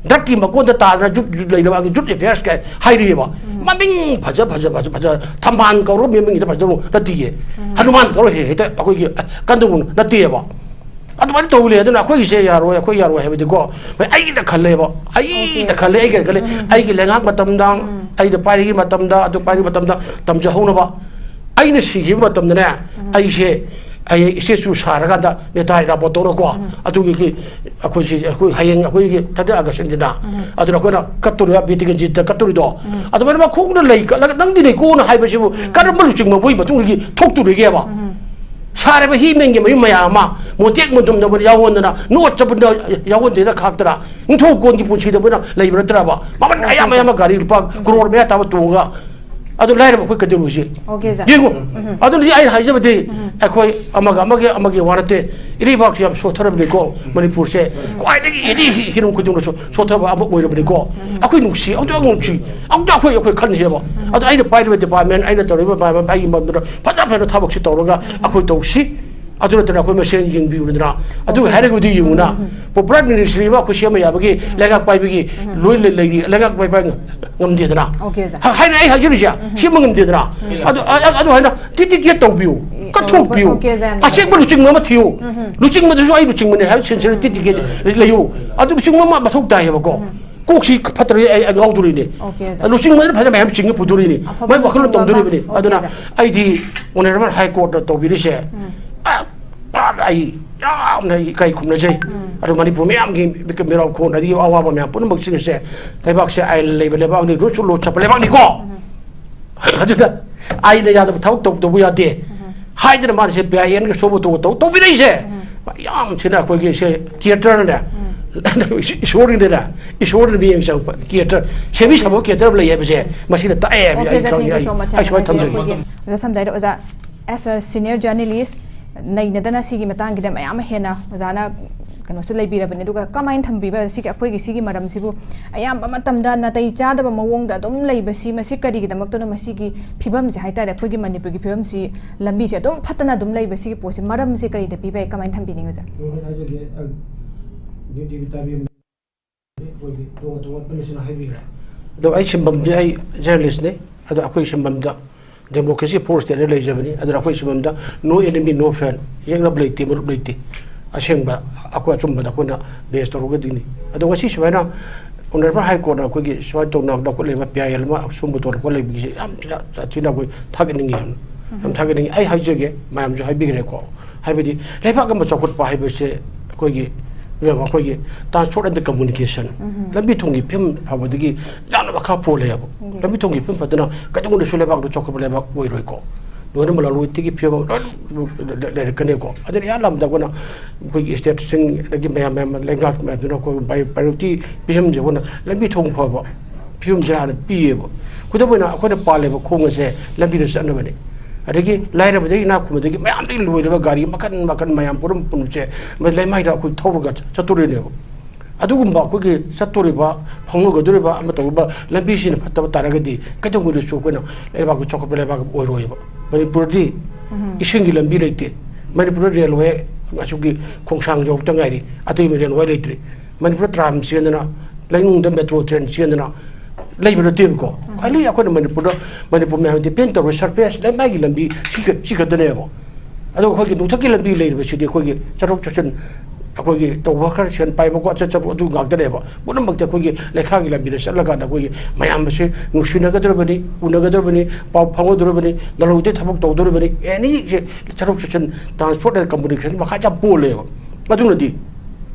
ꯗ꯭ꯔꯒꯀꯤ ꯃꯀꯣꯟꯗ ꯇꯥꯗꯅ ꯌꯨꯠ, ꯌꯨꯠ ꯂꯩꯅꯕ ꯌꯨꯠ ꯑꯦꯐꯤꯌꯔꯁ ꯀꯥꯏ ꯍꯥꯏꯔꯤꯑꯕ꯫ ꯃꯃꯤꯡ ꯐꯖ, ꯐꯖ, ꯐꯖ, ꯐꯖ, ꯊꯝꯕꯥꯜ ꯀꯧꯔꯒ ꯃꯃꯤꯡ ꯍꯦꯛꯇ ꯐꯖꯕ ꯅꯠꯇꯦꯌꯦ꯫ ꯍꯅꯨꯃꯥꯟ ꯀꯧꯔ ꯍꯦꯛ, ꯍꯦꯛꯇ ꯑꯩꯈꯣꯏꯒꯤ, ꯑ, ꯀꯟꯗꯧꯕ ꯅꯠꯇꯦꯕ꯫ ꯑꯗꯨꯃꯥꯏꯅ ꯇꯧ ꯂꯩ꯫ ꯑꯗꯨꯅ ꯑꯩꯈꯣꯏꯒꯤꯁꯦ ꯌꯥꯔꯣꯏ, ꯑꯩꯈꯣꯏ ꯌꯥꯔꯣꯏ ꯍꯥꯏꯕꯗꯤꯀꯣ, ꯍꯣꯏ, ꯑꯩꯒꯤꯗ ꯈꯜꯂꯦꯕ, ꯑꯩꯗ ꯑꯣꯀꯦ꯫ ꯈꯜꯂꯦ, ꯑꯩꯒꯤꯗ ꯈꯜꯂꯦ꯫ ꯎꯝ, ꯎꯝ, ꯎꯝ꯫ ꯑꯩꯒꯤ ꯂꯩꯉꯥꯛ ꯃꯇꯝꯗ, ꯎꯝ꯫ ꯑꯩꯗ ꯄꯥꯏꯔꯤꯉꯩ ꯃꯇꯝꯗ, ꯑꯗꯨ ꯄꯥꯏꯔꯤꯉꯩ ꯃꯇꯝꯗ ꯇꯝꯖꯍꯧꯅꯕ꯫ ꯑꯩꯅ ꯁꯤꯈꯤꯕ ꯃꯇꯝꯗꯅꯦ, ꯎꯝ꯫ ꯑꯩꯁꯦ, ꯑꯩ ꯏꯁꯇꯦꯆꯨ ꯁꯥꯔꯀꯥꯟꯗ ꯅꯦꯇꯥ ꯏꯔꯥꯕꯣꯠꯇꯧꯅꯀꯣ, ꯎꯝ꯫ ꯑꯗꯨꯒꯤ ꯑꯩꯈꯣꯏꯁꯤ, ꯑꯩꯈꯣꯏ ꯍꯌꯦꯡ ꯑꯩꯈꯣꯏꯒꯤ ꯊꯥꯔꯇꯤ ꯑꯥꯒꯁꯅꯤꯗꯅ, ꯎꯝ꯫ ꯑꯗꯨꯅ ꯑꯩꯈꯣꯏꯅ ꯀꯠꯇꯣꯔꯤꯕ ꯕꯤꯇꯤꯒꯟꯖꯤꯠꯇ ꯀꯠꯇꯣꯔꯤꯗꯣ, ꯎꯝ꯫ ꯑꯗꯨꯃꯥꯏꯅ ꯃꯈꯣꯡꯗ ꯂꯩ ꯀꯠꯂꯒ ꯅꯪꯗꯤ ꯂꯩꯀꯣꯅ ꯍꯥꯏꯕꯁꯤꯕꯨ ꯎꯝ꯫ ꯀꯔꯝꯕ ꯂꯨꯆꯤꯡꯕ ꯃꯣꯏ ꯃꯇꯨꯡꯗꯒꯤ ꯊꯣꯛꯇꯣꯔꯤꯒꯦꯕ? ꯎꯝ꯫ ꯁꯥꯔꯤꯕ ꯍꯤ ꯃꯦꯟꯒꯤ ꯃꯌꯨꯝ ꯃꯌꯥꯝ ꯑꯃ ꯃꯣꯟꯇꯦꯛ ꯃꯟꯗꯨꯝꯗ ꯌꯥꯎꯍꯟꯗꯅ, ꯅꯣꯠ ꯆꯕꯨꯟꯗ ꯌꯥꯎꯍꯟꯗꯦꯅ ꯈꯥꯛꯇꯅ, ꯅꯤꯡꯊꯧ ꯀꯣꯟꯒꯤ ꯄꯨꯟꯁꯤꯗ ꯃꯣꯏꯅ ꯂꯩꯕ ꯅꯠꯇ꯭ꯔꯕ? ꯃꯃꯜ ꯑꯌꯥꯝꯕ ꯑꯌꯥꯝꯕ ꯒꯥꯔꯤ ꯂꯨꯄꯥ ꯀ꯭ꯔꯣꯔ ꯃꯌꯥ ꯇꯥꯕ ꯇꯣꯡꯉꯒ ꯑꯗꯨ ꯂꯥꯏꯔꯕ ꯑꯩꯈꯣꯏ ꯀꯩꯗꯧꯔꯨꯁꯤ? Okay, sir. ꯌꯦꯡꯉꯨ, ꯑꯗꯨꯅꯗꯤ ꯑꯩ ꯍꯥꯏꯖꯕꯗꯤ, ꯑꯩꯈꯣꯏ ꯑꯃꯒ ꯑꯃꯒꯤ ꯑꯃꯒꯤ ꯋꯥ ꯅꯠꯇꯦ꯫ ꯏꯔꯩꯕꯥꯛꯁꯤ ꯌꯥꯝ ꯁꯣꯠꯊꯔꯕꯅꯤꯀꯣ, ꯃꯅꯤꯄꯨꯔꯁꯦ꯫ ꯈ꯭ꯋꯥꯏꯗꯒꯤ ꯑꯦꯅꯤ ꯍꯤꯔꯝ ꯈꯨꯗꯤꯡꯃꯛꯁꯨ ꯁꯣꯠꯊꯕ ꯑꯃ ꯑꯣꯏꯔꯕꯅꯤꯀꯣ꯫ ꯑꯩꯈꯣꯏ ꯅꯨꯡꯁꯤ, ꯑꯝꯇ ꯅꯨꯡꯁꯤ, ꯑꯝꯇ ꯑꯩꯈꯣꯏ ꯑꯩꯈꯣꯏ ꯈꯟꯁꯦꯕ꯫ ꯑꯗꯣ ꯑꯩꯅ ꯄꯥꯏꯔꯤꯕ department, ꯑꯩꯅ ꯇꯧꯔꯤꯕ department, ꯑꯩꯒꯤ ꯃꯔꯝꯗꯨꯗ ꯐꯖ ꯐꯖꯅ ꯊꯕꯛꯁꯤ ꯇꯧꯔꯒ ꯑꯩꯈꯣꯏ ꯇꯧꯁꯤ꯫ ꯑꯗꯨ ꯅꯠꯇꯅ ꯑꯩꯈꯣꯏ ꯃꯁꯦꯟ ꯌꯦꯡꯕꯤꯌꯨꯗꯅ꯫ ꯑꯗꯨꯒ ꯍꯥꯏꯔꯒꯗꯤ ꯌꯦꯡꯉꯨꯅ, popular ministry ꯑꯃ ꯑꯩꯈꯣꯏ ꯁꯦꯝꯕ ꯌꯥꯕꯒꯤ ꯂꯩꯉꯥꯛ ꯄꯥꯏꯕꯒꯤ ꯂꯣꯏ ꯂꯩ-, ꯂꯩꯔꯤ, ꯂꯩꯉꯥꯛ ꯄꯥꯏꯕ ꯉꯝꯗꯦꯗꯅ꯫ Okay, sir. ꯍ-, ꯍꯥꯏꯅ ꯑꯩ ꯍꯥꯏꯖꯔꯤꯁꯦ, ꯁꯦꯝꯕ ꯉꯝꯗꯦꯗꯅ꯫ ꯑꯗꯨ, ꯑ-, ꯑ-, ꯑꯗꯨ ꯍꯥꯏꯅ dedicate ꯇꯧꯕꯤꯌꯨ, ꯑꯦ, ꯀꯠꯊꯣꯛꯄꯤꯌꯨ꯫ okay, sir, ꯌꯥꯝ ꯑꯁꯦꯡꯕ ꯅꯨꯡꯉꯥꯏꯖꯔꯦ꯫ ꯂꯨꯆꯤꯡꯕ ꯑꯃ ꯊꯤꯌꯨ꯫ ꯂꯨꯆꯤꯡꯕꯗꯨꯁꯨ ꯑꯩ ꯂꯨꯆꯤꯡꯕꯅꯤ ꯍꯥꯏꯕ sincerity dedicate ꯂꯩꯌꯨ꯫ ꯑꯗꯨ ꯂꯨꯆꯤꯡꯕ ꯑꯃ ꯃꯊꯧ ꯇꯥꯏꯌꯦꯕꯀꯣ꯫ ꯀꯣꯛꯁꯤ ꯐꯠꯇ꯭ꯔꯦ, ꯑꯩ, ꯑꯩ ꯉꯥꯎꯗꯣꯔꯤꯅꯦ꯫ Okay, sir. ꯂꯨꯆꯤꯡꯕꯗ ꯐꯖꯅ ꯃꯌꯥꯝ ꯆꯤꯡꯉ ꯄꯨꯗꯣꯔꯤꯅꯦ꯫ ꯑꯐꯕ ꯃꯣꯏ ꯋꯥꯈꯜꯂꯣꯟ ꯂꯨꯆꯤꯡꯕ ꯇꯧꯗꯣꯔꯤꯕꯅꯤ꯫ ꯑꯃ꯫ Okay, ꯑꯗꯨꯅ sir. ꯑꯩꯗꯤ Honorable High Courtꯅ ꯇꯧꯕꯤꯔꯤꯁꯦ, ꯑ, ꯑ, ꯑꯩ ꯌꯥꯝꯅ ꯏꯀꯥꯏ ꯈꯨꯝꯅꯖꯩ꯫ ꯑꯗꯨ ꯃꯅꯤꯄꯨꯔ ꯃꯌꯥꯝꯒꯤ ꯃꯤꯔꯥꯎ ꯈꯣꯟ ꯑꯗꯒꯤ ꯑꯋꯥꯕ ꯃꯌꯥꯝ ꯄꯨꯝꯅꯃꯛꯁꯤꯡ ꯑꯁꯦ, ꯂꯩꯕꯥꯛꯁꯦ ꯑꯥꯏꯟ ꯂꯩꯕ ꯂꯩꯕꯥꯛꯅꯤ, rules of law ꯆꯠꯄ ꯂꯩꯕꯥꯛꯅꯤꯀꯣ꯫ ꯑꯗꯨꯅ ꯑꯥꯏꯟꯅ ꯌꯥꯗꯕ ꯊꯕꯛ ꯇꯧ-, ꯇꯧꯕ ꯌꯥꯗꯦ ꯍꯥꯏꯗꯅ ꯃꯥꯅ ꯁꯦ ꯄꯤ ꯑꯥꯏ ꯑꯦꯜꯒ ꯁꯣꯕ ꯇꯧꯕ ꯇꯧ-, ꯇꯧꯕꯤꯔꯛꯏꯁꯦ꯫ ꯌꯥꯝ ꯊꯤꯅ ꯑꯩꯈꯣꯏꯒꯤ ꯁꯦ ꯀꯤꯌꯔꯇꯔꯅꯦ, ꯏꯁꯣꯔꯅꯤꯅꯦ, ꯏꯁꯣꯔꯅ ꯃꯤꯠꯌꯦꯡ ꯆꯪꯉꯛꯄ ꯀꯤꯌꯔꯇꯔ, ꯁꯦꯝꯕꯤ ꯁꯥꯕ ꯀꯤꯌꯔꯇꯔ ꯑꯃ ꯂꯩ ꯍꯥꯏꯕꯁꯦ ꯃꯁꯤꯅ ꯇꯥꯛꯑꯦ ꯍꯥꯏꯕ Okay, ꯑꯩ sir, ꯈꯪꯉꯤ꯫ thank you ꯑꯩ, so much. ꯑꯩ ꯁꯨꯃꯥꯏꯅ ꯌꯥꯝ ꯅꯨꯡꯉꯥꯏꯖꯔꯦ꯫ ꯊꯝꯖꯒꯦ꯫ ꯑꯩꯈꯣꯏꯒꯤ ꯑꯣꯖꯥ ꯁꯝꯖꯥꯏꯗ ꯑꯣꯖꯥ, as a senior journalist, ꯅꯩꯅꯗꯅ ꯁꯤꯒꯤ ꯃꯇꯥꯡꯒꯤꯗ ꯃꯌꯥꯝ ꯑꯃ ꯍꯦꯟꯅ ꯑꯣꯖꯥꯅ ꯀꯩꯅꯣꯁꯨ ꯂꯩꯕꯤꯔꯕꯅꯤ꯫ ꯑꯗꯨꯒ ꯀꯃꯥꯏꯅ ꯊꯝꯕꯤꯕ ꯁꯤꯒꯤ ꯑꯩꯈꯣꯏꯒꯤ ꯁꯤꯒꯤ ꯃꯔꯝꯁꯤꯕꯨ ꯑꯌꯥꯝꯕ ꯃꯇꯝꯗ ꯅꯥꯇꯩ ꯆꯥꯗꯕ ꯃꯑꯣꯡꯗ ꯑꯗꯨꯝ ꯂꯩꯕꯁꯤ, ꯃꯁꯤ ꯀꯔꯤꯒꯤꯗꯃꯛꯇꯅꯣ? ꯃꯁꯤꯒꯤ ꯐꯤꯕꯝꯁꯦ ꯍꯥꯏꯇꯥꯔꯦ, ꯑꯩꯈꯣꯏꯒꯤ ꯃꯅꯤꯄꯨꯔꯒꯤ ꯐꯤꯕꯝꯁꯤ, ꯂꯝꯕꯤꯁꯦ ꯑꯗꯨꯝ ꯐꯠꯇꯅ ꯑꯗꯨꯝ ꯂꯩꯕ, ꯁꯤꯒꯤ ꯄꯣꯠꯁꯤ ꯃꯔꯝꯁꯦ ꯀꯔꯤꯗ ꯄꯤꯕ ꯌꯥꯏ? ꯀꯃꯥꯏꯅ ꯊꯝꯕꯤꯅꯤꯡꯉꯤ, ꯑꯣꯖꯥ? ꯍꯣꯏ, ꯍꯣꯏ, ꯍꯥꯏꯖꯒꯦ꯫ ꯑ, ꯅ꯭ꯌꯨ ꯇꯤ ꯚꯤ ꯇꯥꯕꯤꯕ ꯑꯩꯈꯣꯏꯒꯤ ꯇꯣꯉꯥꯟ ꯇꯣꯉꯥꯟꯕ ꯃꯤꯁꯤꯡꯅ ꯍꯥꯏꯕꯤꯈ꯭ꯔꯦ꯫ ꯑꯗꯣ ꯑꯩ ꯁꯤꯟꯐꯝꯗꯤ ꯑꯩ ꯖꯔꯅꯦꯂꯤꯁꯅꯤ꯫ ꯑꯗꯣ ꯑꯩꯈꯣꯏ ꯁꯤꯟꯐꯝꯗ democracy force state ꯂꯩꯖꯕꯅꯤ꯫ ꯑꯗꯨꯅ ꯑꯩꯈꯣꯏ ꯁꯤꯟꯐꯝꯗ no enemy, no friend, ꯌꯦꯛꯅꯕ ꯂꯩꯇꯦ, ꯃꯔꯨꯞ ꯂꯩꯇꯦ꯫ ꯑꯁꯦꯡꯕ ꯑꯩꯈꯣꯏ ꯑꯆꯨꯝꯕꯗ ꯑꯩꯈꯣꯏꯅ base ꯇꯧꯔꯒꯗꯤꯅꯤ꯫ ꯑꯗꯣ ꯉꯁꯤ ꯁꯨꯃꯥꯏꯅ Honorable High Courtꯅ ꯑꯩꯈꯣꯏꯒꯤ ꯁꯨꯃꯥꯏꯅ ꯇꯧꯅ ꯂꯧꯈꯠꯂꯤꯕ ꯄꯤ ꯑꯥꯏ ꯑꯦꯜ ꯑꯃ ꯁꯨꯝꯕ ꯇꯧꯔꯒ ꯂꯩꯕꯒꯤꯁꯦ ꯌꯥꯝ ꯊꯤꯅ ꯑꯩꯈꯣꯏ ꯊꯥꯒꯠꯅꯤꯡꯉꯤ꯫ ꯌꯥꯝ ꯊꯥꯒꯠꯅꯤꯡꯉꯤ꯫ ꯑꯩ ꯍꯥꯏꯖꯒꯦ, ꯃꯌꯥꯝꯁꯨ ꯍꯥꯏꯕꯤꯈ꯭ꯔꯦꯀꯣ꯫ ꯍꯥꯏꯕꯗꯤ ꯂꯩꯕꯥꯛ ꯑꯃ ꯆꯥꯎꯈꯠꯄ ꯍꯥꯏꯕꯁꯦ ꯑꯩꯈꯣꯏꯒꯤ, ꯑꯩꯈꯣꯏꯒꯤ transport and communication, ꯂꯝꯕꯤ ꯊꯣꯡꯒꯤ ꯐꯤꯕꯝ ꯐꯕꯗꯒꯤ ꯌꯥꯝꯅ ꯃꯈꯥ ꯄꯣꯜꯂꯦꯕ꯫ ꯂꯝꯕꯤ ꯊꯣꯡꯒꯤ ꯐꯤꯕꯝ ꯐꯠꯇꯅ ꯀꯩꯗꯧꯉꯩꯗꯁꯨ ꯂꯩꯕꯥꯛꯇꯨ ꯆꯥꯎꯈꯠꯄ ꯂꯩꯕꯥꯛ ꯑꯣꯏꯔꯣꯏꯀꯣ꯫ ꯂꯣꯏꯅꯃꯛ ꯂꯂꯣꯟ ꯏꯇꯤꯛꯀꯤ ꯐꯤꯕꯝ ꯂꯣꯏꯅ ꯂꯩꯔꯛꯀꯅꯤꯀꯣ꯫ ꯑꯗꯨꯅ ꯏꯍꯥꯟ ꯍꯥꯟꯕꯗ ꯑꯩꯈꯣꯏꯅ ꯑꯩꯈꯣꯏꯒꯤ stateꯁꯤꯡ ꯑꯗꯒꯤ ꯃꯌꯥꯝ ꯃꯌꯥꯝ ꯂꯩꯉꯥꯛ ꯃꯌꯥꯝꯗꯨꯅ ꯑꯩꯈꯣꯏ priority ꯄꯤꯍꯟꯕꯁꯦ ꯑꯩꯈꯣꯏꯅ ꯂꯝꯕꯤ ꯊꯣꯡ ꯐꯕ, ꯐꯤꯕꯝꯁꯦ ꯍꯥꯟꯅ ꯄꯤꯌꯦꯕ꯫ ꯈꯨꯗꯝ ꯑꯣꯏꯅ ꯑꯩꯈꯣꯏꯅ ꯄꯥꯜꯂꯤꯕ ꯈꯣꯡ ꯑꯁꯦ ꯂꯝꯕꯤꯗ ꯆꯠꯅꯕꯅꯦ꯫ ꯑꯗꯒꯤ ꯂꯥꯏꯔꯕꯗꯒꯤ ꯏꯅꯥꯛ ꯈꯨꯟꯕꯗꯒꯤ ꯃꯌꯥꯝꯗꯒꯤ ꯂꯣꯏꯔꯕ ꯒꯥꯔꯤ ꯃꯈꯟ ꯃꯈꯟ ꯃꯌꯥꯝ ꯄꯨꯝꯅꯃꯛ ꯄꯨꯝꯅꯃꯛꯁꯦ ꯂꯩꯃꯥꯏꯗ ꯑꯩꯈꯣꯏ ꯊꯧꯔꯒ ꯆꯠꯇꯣꯔꯤꯅꯦꯕ꯫ ꯑꯗꯨꯒꯨꯝꯕ ꯑꯩꯈꯣꯏꯒꯤ ꯆꯠꯇꯣꯔꯤꯕ, ꯐꯥꯎꯅꯒꯗꯧꯔꯤꯕ, ꯑꯃ ꯇꯧꯔꯤꯕ ꯂꯝꯕꯤꯁꯤꯅ ꯐꯠꯇꯕ ꯇꯥꯔꯒꯗꯤ ꯀꯩꯗꯧꯉꯩꯗꯁꯨ ꯑꯩꯈꯣꯏꯅ ꯂꯩꯕꯥꯛꯀꯤ ꯆꯥꯎꯈꯠꯄ ꯂꯩꯕꯥꯛ ꯑꯣꯏꯔꯣꯏꯕ꯫ ꯃꯅꯤꯄꯨꯔꯗꯤ ꯏꯁꯤꯡꯒꯤ ꯂꯝꯕꯤ ꯂꯩꯇꯦ꯫ ꯃꯅꯤꯄꯨꯔꯗ ꯔꯦꯜꯋꯦ ꯑꯁꯤꯒꯤ ꯈꯣꯡꯁꯥꯡ ꯌꯧꯔꯛꯇ ꯉꯥꯏꯔꯤ, ꯑꯇꯩ ꯔꯦꯜꯋꯦ ꯂꯩꯇ꯭ꯔꯤ꯫ ꯃꯅꯤꯄꯨꯔꯗ ꯇ꯭ꯔꯥꯝ ꯆꯦꯟꯗꯅ, ꯂꯩꯅꯨꯡꯗ ꯃꯦꯇ꯭ꯔꯣ ꯇ꯭ꯔꯦꯟ ꯆꯦꯟꯗꯅ ꯂꯩꯕ ꯅꯠꯇꯦꯕꯀꯣ꯫ ꯈ꯭ꯋꯥꯏꯗꯒꯤ ꯑꯩꯈꯣꯏꯅ ꯃꯅꯤꯄꯨꯔꯗ, ꯃꯅꯤꯄꯨꯔ ꯃꯌꯥꯝ ꯗꯤꯄꯦꯟ ꯇꯧꯕ ꯁꯔꯐꯦꯁ ꯂꯩꯃꯥꯏꯒꯤ ꯂꯝꯕꯤ ꯁꯤ ꯈ-, ꯁꯤ ꯈꯛꯇꯅꯦꯕ꯫ ꯑꯗꯣ ꯑꯩꯈꯣꯏꯒꯤ ꯅꯣꯡꯊꯛꯀꯤ ꯂꯝꯕꯤ ꯂꯩꯔꯤꯕꯁꯤꯗꯤ ꯑꯩꯈꯣꯏꯒꯤ ꯆꯠꯊꯣꯛ ꯆꯠꯁꯤꯟ, ꯑꯩꯈꯣꯏꯒꯤ ꯇꯧꯕ ꯈꯔ, ꯁꯦꯟ ꯄꯥꯏꯕ ꯈꯣꯠ ꯆꯠ ꯆꯠꯄ ꯑꯗꯨ ꯉꯥꯛꯇꯅꯦꯕ꯫ ꯄꯨꯝꯅꯃꯛꯇꯤ ꯑꯩꯈꯣꯏꯒꯤ ꯂꯩꯈꯥꯒꯤ ꯂꯝꯕꯤꯗ ꯆꯠꯂꯀꯥꯟꯗ ꯑꯩꯈꯣꯏꯒꯤ ꯃꯌꯥꯝ ꯑꯁꯤ ꯅꯨꯡꯁꯤꯅꯒꯗꯧꯔꯕꯅꯤ, ꯎꯅꯒꯗꯧꯔꯕꯅꯤ, ꯄꯥꯎ ꯐꯥꯎꯅꯗꯧꯔꯕꯅꯤ, ꯅꯧꯍꯧꯗꯩ ꯊꯕꯛ ꯇꯧꯗꯧꯔꯕꯅꯤ꯫ ꯑꯦꯅꯤ ꯁꯦ ꯆꯠꯊꯣꯛ ꯆꯠꯁꯤꯟ, ꯇ꯭ꯔꯥꯟꯁꯄꯣꯔꯠ ꯑꯦꯟ ꯀꯝꯃꯨꯅꯤꯀꯦꯁꯟ ꯃꯈꯥ ꯌꯥꯝ ꯄꯣꯜꯂꯦꯕ꯫ ꯑꯗꯨꯅꯗꯤ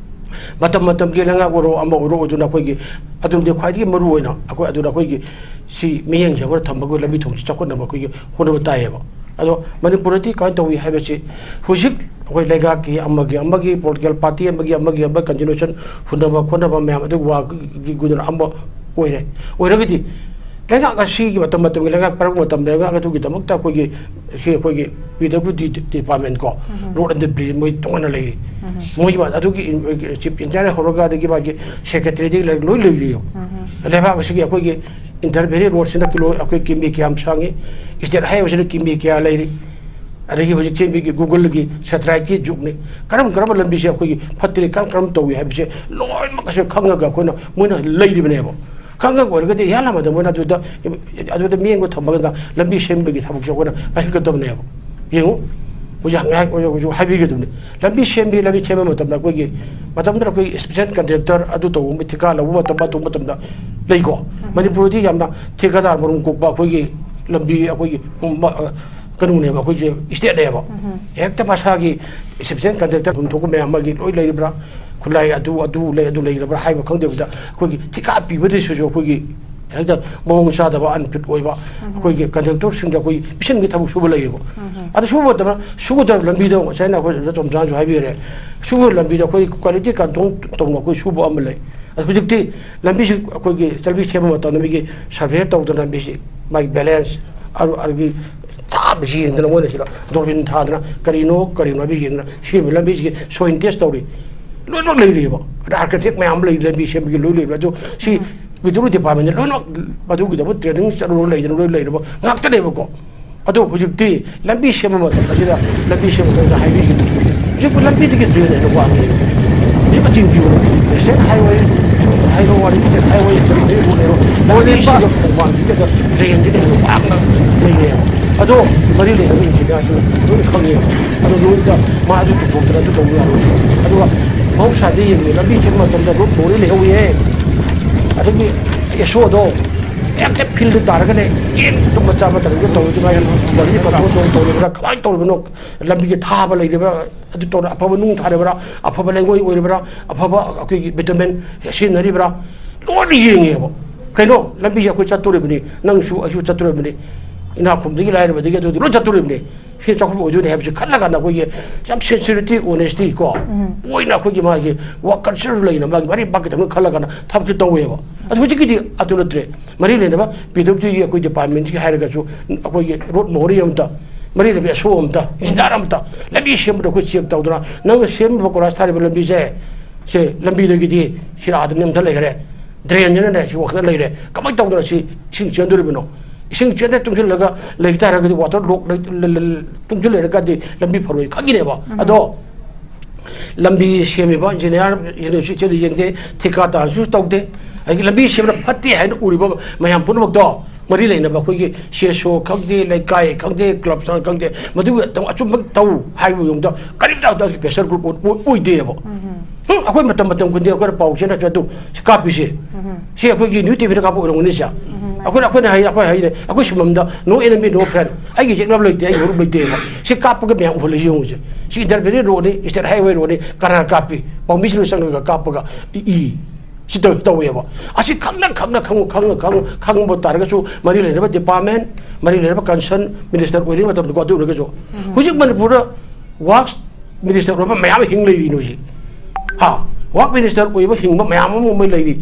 ꯃꯇꯝ ꯃꯇꯝꯒꯤ ꯂꯩꯉꯥꯛ ꯑꯣꯏꯔꯣ, ꯑꯃ ꯑꯣꯏꯔꯣ, ꯑꯗꯨꯅ ꯑꯩꯈꯣꯏꯒꯤ ꯑꯗꯨꯝꯗꯤ ꯈ꯭ꯋꯥꯏꯗꯒꯤ ꯃꯔꯨ ꯑꯣꯏꯅ ꯑꯩꯈꯣꯏ, ꯑꯗꯨꯅ ꯑꯩꯈꯣꯏꯒꯤ ꯁꯤ ꯃꯤꯠꯌꯦꯡꯁꯦ ꯑꯩꯈꯣꯏꯅ ꯊꯝꯕ, ꯑꯩꯈꯣꯏ ꯂꯝꯕꯤ ꯊꯣꯡꯁꯤ ꯆꯥꯎꯈꯠꯅꯕ ꯑꯩꯈꯣꯏꯒꯤ ꯍꯣꯠꯅꯕ ꯇꯥꯏꯌꯦꯕ꯫ ꯑꯗꯣ ꯃꯅꯤꯄꯨꯔꯗꯗꯤ ꯀꯃꯥꯏꯅ ꯇꯧꯏ ꯍꯥꯏꯕꯁꯤ, ꯍꯧꯖꯤꯛ ꯑꯩꯈꯣꯏ ꯂꯩꯉꯥꯛꯀꯤ ꯑꯃꯒꯤ, ꯑꯃꯒꯤ political party ꯑꯃꯒꯤ, ꯑꯃꯒꯤ, ꯑꯃ continuation ꯍꯨꯟꯅꯕ ꯈꯣꯠꯅꯕ ꯃꯌꯥꯝ ꯑꯗꯨ ꯋꯥꯒꯤ ꯒꯨꯗꯅ ꯑꯃ ꯑꯣꯏꯔꯦ꯫ ꯑꯣꯏꯔꯒꯗꯤ ꯂꯩꯉꯥꯛ ꯑꯁꯤꯒꯤ ꯃꯇꯝ ꯃꯇꯝꯒꯤ ꯂꯩꯉꯥꯛ ꯄꯥꯏꯔꯛꯄ ꯃꯇꯝꯗ ꯂꯩꯉꯥꯛ ꯑꯗꯨꯒꯤꯗꯃꯛꯇ ꯑꯩꯈꯣꯏꯒꯤ, ꯁꯤ ꯑꯩꯈꯣꯏꯒꯤ P W D department ꯀꯣ, road and bridge ꯃꯣꯏ ꯇꯣꯉꯥꯟꯅ ꯂꯩꯔꯤ꯫ ꯃꯣꯏꯒꯤ ꯃꯥ-, ꯑꯗꯨꯒꯤ ꯏꯟ-, chief engineer ꯍꯧꯔꯒ ꯑꯗꯒꯤ ꯃꯥꯒꯤ secretary ꯗꯒꯤ ꯂꯩ-, ꯂꯣꯏ ꯂꯩꯔꯤꯑꯕ꯫ ꯂꯩꯕꯥꯛ ꯑꯁꯤꯒꯤ ꯑꯩꯈꯣꯏꯒꯤ inter valley road ꯁꯤꯅ ꯀꯤꯂꯣ ꯑꯩꯈꯣꯏ ꯀꯤꯃꯤ ꯀꯌꯥꯝ ꯁꯥꯡꯉꯤ, state highway ꯁꯤꯅ ꯀꯤꯃꯤ ꯀꯌꯥ ꯂꯩꯔꯤ, ꯑꯗꯒꯤ ꯍꯧꯖꯤꯛ ꯆꯦꯟꯕꯤꯒꯤ Google ꯒꯤ satellite ꯀꯤ ꯖꯨꯒꯅꯤ, ꯀꯔꯝ ꯀꯔꯝꯕ ꯂꯝꯕꯤꯁꯦ ꯑꯩꯈꯣꯏꯒꯤ ꯐꯠꯇ꯭ꯔꯤ, ꯀꯔꯝ ꯀꯔꯝ ꯇꯧꯏ ꯍꯥꯏꯕꯁꯦ ꯂꯣꯏꯅꯃꯛ ꯑꯁꯤ ꯈꯪꯉꯒ ꯑꯩꯈꯣꯏꯅ, ꯃꯣꯏꯅ ꯂꯩꯔꯤꯕꯅꯦꯕ꯫ ꯈꯪꯉꯛꯄ ꯑꯣꯏꯔꯒꯗꯤ ꯏꯍꯥꯟ ꯍꯥꯟꯕꯗ ꯃꯣꯏꯅ ꯑꯗꯨꯗ, ꯑꯗꯨꯗ ꯃꯤꯠꯌꯦꯡꯗꯣ ꯊꯝꯃꯒ ꯂꯝꯕꯤ ꯁꯦꯝꯕꯒꯤ ꯊꯕꯛꯁꯦ ꯑꯩꯈꯣꯏꯅ ꯄꯥꯏꯈꯠꯀꯗꯕꯅꯦꯕ꯫ ꯌꯦꯡꯉꯨ, ꯍꯧꯖꯤꯛ ꯉꯥꯏꯍꯥꯛ ꯍꯧꯖꯤꯛ ꯍꯥꯏꯕꯤꯒꯗꯕꯅꯤ꯫ ꯂꯝꯕꯤ ꯁꯦꯝꯕꯤ, ꯂꯝꯕꯤ ꯁꯦꯝꯕ ꯃꯇꯝꯗ ꯑꯩꯈꯣꯏꯒꯤ, ꯃꯇꯝꯗꯨꯗ ꯑꯩꯈꯣꯏꯒꯤ special contractor ꯑꯗꯨ ꯇꯧꯕ ꯃꯤ ꯊꯤꯀꯥ ꯂꯧꯕ ꯃꯇꯝ, ꯑꯗꯨ ꯃꯇꯝꯗ ꯂꯩꯀꯣ꯫ ꯃꯅꯤꯄꯨꯔꯗꯤ ꯌꯥꯝꯅ ꯊꯤꯀꯥꯗꯥꯔ ꯃꯔꯨꯝ ꯀꯣꯛꯄ ꯑꯩꯈꯣꯏꯒꯤ ꯂꯝꯕꯤ, ꯑꯩꯈꯣꯏꯒꯤ, ꯎꯝ, ꯃ-, ꯑ, ꯀꯩꯅꯣꯅꯦꯕ, ꯑꯩꯈꯣꯏꯁꯦ state ꯅꯦꯕ꯫ ꯍꯦꯛꯇ ꯃꯁꯥꯒꯤ special contractor ꯊꯣꯛꯄ ꯃꯌꯥꯝ ꯑꯃꯒꯤ ꯂꯣꯏ ꯂꯩꯔꯤꯕ꯭ꯔꯥ? ꯈꯨꯠꯂꯥꯏ ꯑꯗꯨ, ꯑꯗꯨ ꯂꯩ, ꯑꯗꯨ ꯂꯩꯔꯕ꯭ꯔꯥ ꯍꯥꯏꯕ ꯈꯪꯗꯕꯤꯗ ꯑꯩꯈꯣꯏꯒꯤ ꯊꯤꯀꯥ ꯄꯤꯕꯗꯁꯨ ꯑꯩꯈꯣꯏꯒꯤ ꯍꯦꯛꯇ ꯃꯑꯣꯡ ꯆꯥꯗꯕ, unfit ꯑꯣꯏꯕ, ꯑꯩꯈꯣꯏꯒꯤ contractor ꯁꯤꯡꯗ ꯑꯩꯈꯣꯏ ꯄꯤꯁꯤꯟꯒꯤ ꯊꯕꯛ ꯁꯨꯕ ꯂꯩꯌꯦꯕ꯫ ꯑꯗꯨ ꯁꯨꯕ ꯃꯇꯝꯗ ꯁꯨꯒꯗꯕ ꯂꯝꯕꯤꯗꯣ ꯉꯁꯥꯏꯅ ꯑꯩꯈꯣꯏ ꯑꯣꯖꯥ ꯇꯣꯝꯆꯥꯅꯁꯨ ꯍꯥꯏꯕꯤꯔꯦ, ꯁꯨꯒꯗꯕ ꯂꯝꯕꯤꯗꯣ ꯑꯩꯈꯣꯏ quality control ꯇꯧꯅ ꯑꯩꯈꯣꯏ ꯁꯨꯕ ꯑꯃ ꯂꯩ꯫ ꯍꯧꯖꯤꯛꯇꯤ ꯂꯝꯕꯤꯁꯤ ꯑꯩꯈꯣꯏꯒꯤ ꯂꯝꯕꯤ ꯁꯦꯝꯕ ꯃꯇꯝꯗ ꯃꯤꯒꯤ ꯁꯔꯚꯦ ꯇꯧꯗꯅ ꯂꯝꯕꯤꯁꯤ ꯃꯥꯒꯤ ꯕꯦꯂꯦꯟꯁ ꯑꯗꯨ ꯑꯗꯨꯒꯤ ꯊꯥꯕꯁꯤ ꯌꯦꯡꯗꯅ ꯃꯣꯏꯅ ꯁꯤꯗ ꯗꯣꯔꯕꯤꯟ ꯊꯥꯗꯅ ꯀꯔꯤꯅꯣ ꯀꯔꯤꯅꯣ ꯍꯥꯏꯕ ꯌꯦꯡꯗꯅ ꯁꯦꯝꯃꯤ ꯂꯝꯕꯤꯁꯤꯒꯤ ꯁꯣꯏꯜ ꯇꯦꯁ ꯇꯧꯔꯤ꯫ ꯂꯣꯏꯅꯃꯛ ꯂꯩꯔꯤꯑꯕ ꯑꯗ ꯑꯥꯔꯀꯤꯇꯦꯛ ꯃꯌꯥꯝ ꯑꯃ ꯂꯩ ꯂꯝꯕꯤ ꯁꯦꯝꯕꯒꯤ ꯂꯣꯏ ꯂꯩꯕ ꯑꯗꯨ ꯁꯤ ꯄꯤ ꯗꯕ꯭ꯂ꯭ꯌꯨ ꯗꯤꯄꯥꯔꯠꯃꯦꯟꯗ ꯂꯣꯏꯅꯃꯛ ꯃꯗꯨꯒꯤꯗꯃꯛ ꯇ꯭ꯔꯦꯅꯤꯡ ꯆꯠꯂꯨꯔ ꯂꯩꯗꯅ ꯂꯣꯏ ꯂꯩꯔꯕ ꯉꯥꯛꯇꯅꯦꯕꯀꯣ꯫ ꯑꯗꯣ ꯍꯧꯖꯤꯛꯇꯤ ꯂꯝꯕꯤ ꯁꯦꯝꯕ ꯃꯇꯝ ꯑꯁꯤꯗ ꯂꯝꯕꯤ ꯁꯦꯝꯕ ꯃꯇꯝꯗ ꯍꯥꯏꯕꯤꯒꯦ꯫ ꯍꯧꯖꯤꯛꯄꯨ ꯂꯝꯕꯤꯗꯒꯤ ꯗ꯭ꯔꯦꯟ ꯍꯦꯟꯅ ꯋꯥꯡꯉꯤ꯫ ꯍꯧꯖꯤꯛ ꯑꯆꯤꯡꯕꯤꯌꯨ ꯅꯦꯁꯅꯦꯜ ꯍꯥꯏꯋꯦ ꯍꯥꯏꯔꯣ ꯋꯥꯔꯤ ꯏꯁꯇꯦꯠ ꯍꯥꯏꯋꯦ ꯀꯔꯤ ꯀꯔꯤ ꯔꯣꯗ ꯂꯩꯔꯣ ꯂꯝꯕꯤꯁꯤꯗ ꯈꯣꯡꯕꯥꯟꯁꯤꯗ ꯗ꯭ꯔꯦꯟꯁꯤꯅ ꯍꯦꯟꯅ ꯋꯥꯡꯅ ꯂꯩꯔꯦꯕ꯫ ꯑꯗꯣ ꯃꯔꯤ ꯂꯩꯅꯕ ꯏꯟꯖꯤꯅꯤꯌꯥꯔꯁꯤꯡ ꯂꯣꯏꯅ ꯈꯪꯉꯦꯕ꯫ ꯑꯗꯣ ꯅꯣꯏꯗ ꯃꯥ ꯑꯗꯨ ꯆꯨꯝꯊꯣꯛꯇꯅ ꯑꯗꯨ ꯇꯧꯕ ꯌꯥꯔꯣꯏ꯫ ꯑꯗꯨꯒ ꯃꯍꯧꯁꯥꯗꯤ ꯌꯦꯡꯉꯨ ꯂꯝꯕꯤ ꯁꯦꯝꯕ ꯃꯇꯝꯗ ꯔꯣꯗ ꯃꯣꯔꯤ ꯂꯩꯍꯧꯋꯤꯍꯦ꯫ ꯑꯗꯒꯤ ꯑꯦꯁꯣꯗꯣ ꯍꯦꯛꯇ ꯐꯤꯜꯗ ꯇꯥꯔꯒꯅꯦ ꯌꯦꯟ ꯃꯆꯥ ꯃꯇꯝꯗ ꯇꯧꯔꯤꯗꯨ ꯃꯥꯒꯤ ꯒꯥꯔꯤ ꯄꯟꯊꯣꯛ ꯇꯧ ꯇꯧꯔꯤꯕ꯭ꯔꯥ ꯀꯃꯥꯏꯅ ꯇꯧꯔꯤꯕꯅꯣ? ꯂꯝꯕꯤꯒꯤ ꯊꯥꯕ ꯂꯩꯔꯤꯕ꯭ꯔꯥ? ꯑꯗꯨ ꯇꯧꯔ ꯑꯐꯕ ꯅꯨꯡ ꯊꯥꯔꯤꯕ꯭ꯔꯥ? ꯑꯐꯕ ꯂꯩꯉꯣꯏ ꯑꯣꯏꯔꯤꯕ꯭ꯔꯥ? ꯑꯐꯕ ꯑꯩꯈꯣꯏꯒꯤ ꯕꯤꯇꯨꯃꯦꯟ ꯁꯤꯖꯤꯟꯅꯔꯤꯕ꯭ꯔꯥ? ꯂꯣꯏꯅ ꯌꯦꯡꯉꯦꯕ꯫ ꯀꯩꯅꯣ ꯂꯝꯕꯤꯁꯦ ꯑꯩꯈꯣꯏ ꯆꯠꯇꯣꯔꯤꯕꯅꯤ, ꯅꯪꯁꯨ ꯑꯩꯁꯨ ꯆꯠꯇꯣꯔꯤꯕꯅꯤ, ꯏꯅꯥꯛ ꯈꯨꯟꯕꯗꯒꯤ ꯂꯥꯏꯔꯕꯗꯒꯤ ꯑꯗꯨꯗꯤ ꯂꯣꯏ ꯆꯠꯇꯣꯔꯤꯕꯅꯤ꯫ ꯁꯤ ꯆꯥꯎꯈꯠꯄ ꯑꯣꯏꯗꯣꯏꯅꯤ ꯍꯥꯏꯕꯁꯤ ꯈꯜꯂ ꯀꯥꯟꯗ ꯑꯩꯈꯣꯏꯒꯤ ꯌꯥꯝ ꯁꯤꯟꯁꯤꯌꯔꯤꯇꯤ ꯑꯣꯅꯦꯁꯇꯤ ꯀꯣ ꯑꯣꯏꯅ ꯑꯩꯈꯣꯏꯒꯤ ꯃꯥꯒꯤ ꯋꯥꯔꯛ ꯀꯜꯆꯔ ꯂꯩꯅ ꯃꯥꯒꯤ ꯃꯔꯤ ꯄꯥꯛꯀꯤ ꯊꯕꯛ ꯈꯜꯂ ꯀꯥꯟꯗ ꯊꯕꯛꯁꯤ ꯇꯧꯋꯦꯕ꯫ ꯑꯗꯨ ꯍꯧꯖꯤꯛꯀꯤꯗꯤ ꯑꯗꯨ ꯅꯠꯇ꯭ꯔꯦ꯫ ꯃꯔꯤ ꯂꯩꯅꯕ ꯄꯤ ꯗꯕ꯭ꯂꯤꯎ ꯗꯤꯒꯤ ꯑꯩꯈꯣꯏ ꯗꯤꯄꯥꯔꯠꯃꯦꯟꯁꯤꯒꯤ ꯍꯥꯏꯔꯒꯁꯨ ꯑꯩꯈꯣꯏꯒꯤ ꯔꯣꯗ ꯃꯣꯍꯣꯔꯤ ꯑꯃꯇ, ꯃꯔꯤ ꯂꯩꯅꯕ ꯑꯦꯁꯣ ꯑꯃꯇ, ꯏꯟꯖꯤꯅꯤꯌꯥꯔ ꯑꯃꯇ ꯂꯝꯕꯤ ꯁꯦꯝꯕꯗ ꯑꯩꯈꯣꯏ ꯆꯦꯛ ꯇꯧꯗꯅ ꯅꯪꯅ ꯁꯦꯝꯃꯤꯕ ꯀꯣꯏꯂꯥꯁ ꯊꯥꯔꯤꯕ ꯂꯝꯕꯤꯁꯦ ꯁꯦ ꯂꯝꯕꯤꯗꯒꯤꯗꯤ ꯁꯤꯔꯥꯗ ꯅꯦꯝꯊ ꯂꯩꯈ꯭ꯔꯦ, ꯗ꯭ꯔꯦꯟꯁꯤꯅꯅꯦ ꯁꯤ ꯋꯥꯡꯈꯠꯂ ꯂꯩꯔꯦ, ꯀꯃꯥꯏꯅ ꯇꯧꯗꯅ ꯁꯤ ꯏꯁꯤꯡ ꯆꯦꯟꯗꯣꯔꯤꯕꯅꯣ? ꯏꯁꯤꯡ ꯆꯦꯟꯗ ꯇꯨꯡꯁꯤꯜꯂꯒ ꯂꯩ ꯇꯥꯔꯒꯗꯤ ꯋꯥꯇꯔ ꯂꯣꯛ ꯂꯩ-, ꯂꯩ-, ꯂꯩ-, ꯇꯨꯡꯁꯤꯜ ꯂꯩꯔꯒꯗꯤ ꯂꯝꯕꯤ ꯐꯔꯣꯏ ꯈꯪꯉꯤꯅꯦꯕ꯫ ꯑꯗꯣ ꯂꯝꯕꯤ ꯁꯦꯝꯃꯤꯕ ꯏꯟꯖꯤꯅꯤꯌꯥꯔ ꯌꯨꯅꯤꯚꯔꯁꯤꯇꯤꯗ ꯌꯦꯡꯗꯦ, ꯊꯤꯀꯥ ꯇꯥꯔꯁꯨ ꯇꯧꯗꯦ꯫ ꯑꯗꯒꯤ ꯂꯝꯕꯤ ꯁꯦꯝꯕꯗ ꯐꯠꯇꯦ ꯍꯥꯏꯅ ꯎꯔꯤꯕ ꯃꯌꯥꯝ ꯄꯨꯝꯅꯃꯛꯇꯣ ꯃꯔꯤ ꯂꯩꯅꯕ ꯑꯩꯈꯣꯏꯒꯤ ꯁꯤ ꯑꯦꯁ ꯑꯣ ꯈꯪꯗꯦ, ꯂꯩꯀꯥꯏ ꯈꯪꯗꯦ, ꯀ꯭ꯂꯕ ꯈꯪꯗꯦ, ꯃꯗꯨꯒꯤ ꯑꯆꯨꯝꯕ ꯇꯧ ꯍꯥꯏꯕ ꯃꯑꯣꯡꯗ ꯀꯔꯤꯝꯇ ꯑꯗꯨꯒꯤ ꯄ꯭ꯔꯦꯁꯔ ꯒ꯭ꯔꯨꯞ ꯑꯣꯏ-, ꯑꯣꯏꯗꯦꯕ꯫ ꯎꯝ, ꯑꯩꯈꯣꯏ ꯃꯇꯝ ꯃꯇꯝ ꯈꯨꯗꯤꯡ ꯑꯩꯈꯣꯏꯅ ꯄꯥꯎ ꯆꯦ ꯅꯠꯇ꯭ꯔꯦ ꯑꯗꯨ ꯁꯤ ꯀꯥꯞꯄꯤꯁꯦ꯫ ꯁꯤ ꯑꯩꯈꯣꯏꯒꯤ ꯅ꯭ꯌꯨ ꯇꯤꯚꯤꯗ ꯀꯥꯞꯄ ꯑꯣꯏꯔꯝꯒꯅꯤ ꯁꯦ꯫ ꯑꯩꯈꯣꯏꯅ, ꯑꯩꯈꯣꯏꯅ ꯍꯥꯏ, ꯑꯩꯈꯣꯏ ꯍꯥꯏꯅꯦ, ꯑꯩꯈꯣꯏ ꯁꯤꯟꯐꯝꯗ "No enemy, no friend", ꯑꯩꯒꯤ ꯌꯦꯛꯅꯕ ꯂꯩꯇꯦ, ꯑꯩꯒꯤ ꯃꯔꯨꯞ ꯂꯩꯇꯦꯕ꯫ ꯁꯤ ꯀꯥꯞꯄꯒ ꯃꯌꯥꯝ ꯎꯍꯜꯂꯤꯁꯤ ꯌꯦꯡꯉꯨꯁꯦ꯫ ꯁꯤ ꯏꯟꯇꯔꯃꯦꯗꯤꯌꯦꯠ ꯔꯣꯗꯅꯤ, ꯏꯁꯇꯦꯠ ꯍꯥꯏꯋꯦ ꯔꯣꯗꯅꯤ, ꯀꯅꯥꯅ ꯀꯥꯞꯄꯤ? ꯄꯥꯎꯃꯤꯁꯤꯡꯅ ꯆꯪꯉꯒ ꯀꯥꯞꯄꯒ ꯏ, ꯏ꯫ ꯁꯤ ꯇꯧ-, ꯇꯧꯋꯦꯕ꯫ ꯑꯁꯤ ꯈꯪꯅ, ꯈꯪꯅ, ꯈꯪꯉꯨ-, ꯈꯪꯉꯨ-, ꯈꯪꯉꯨ-, ꯈꯪꯕ ꯇꯥꯔꯒꯁꯨ ꯃꯔꯤ ꯂꯩꯅꯕ ꯗꯤꯄꯥꯔꯠꯃꯦꯟ, ꯃꯔꯤ ꯂꯩꯅꯕ ꯀꯟꯁꯔꯟ ꯃꯤꯅꯤꯁꯇꯔ ꯑꯣꯏꯔꯤꯉꯩ ꯃꯇꯝꯗꯀꯣ ꯑꯗꯨ ꯑꯣꯏꯔꯒꯁꯨ ꯍꯧꯖꯤꯛ ꯃꯅꯤꯄꯨꯔꯗ ꯋꯥꯛꯁ ꯃꯤꯅꯤꯁꯇꯔ ꯑꯣꯏꯕ ꯃꯌꯥꯝ ꯍꯤꯡ ꯂꯩꯔꯤ ꯅꯣꯏꯁꯤ꯫ ꯍꯥ? ꯋꯥꯛ ꯃꯤꯅꯤꯁꯇꯔ ꯑꯣꯏꯕ ꯍꯤꯡꯕ ꯃꯌꯥꯝ ꯑꯃ ꯃꯣꯏ ꯂꯩꯔꯤ꯫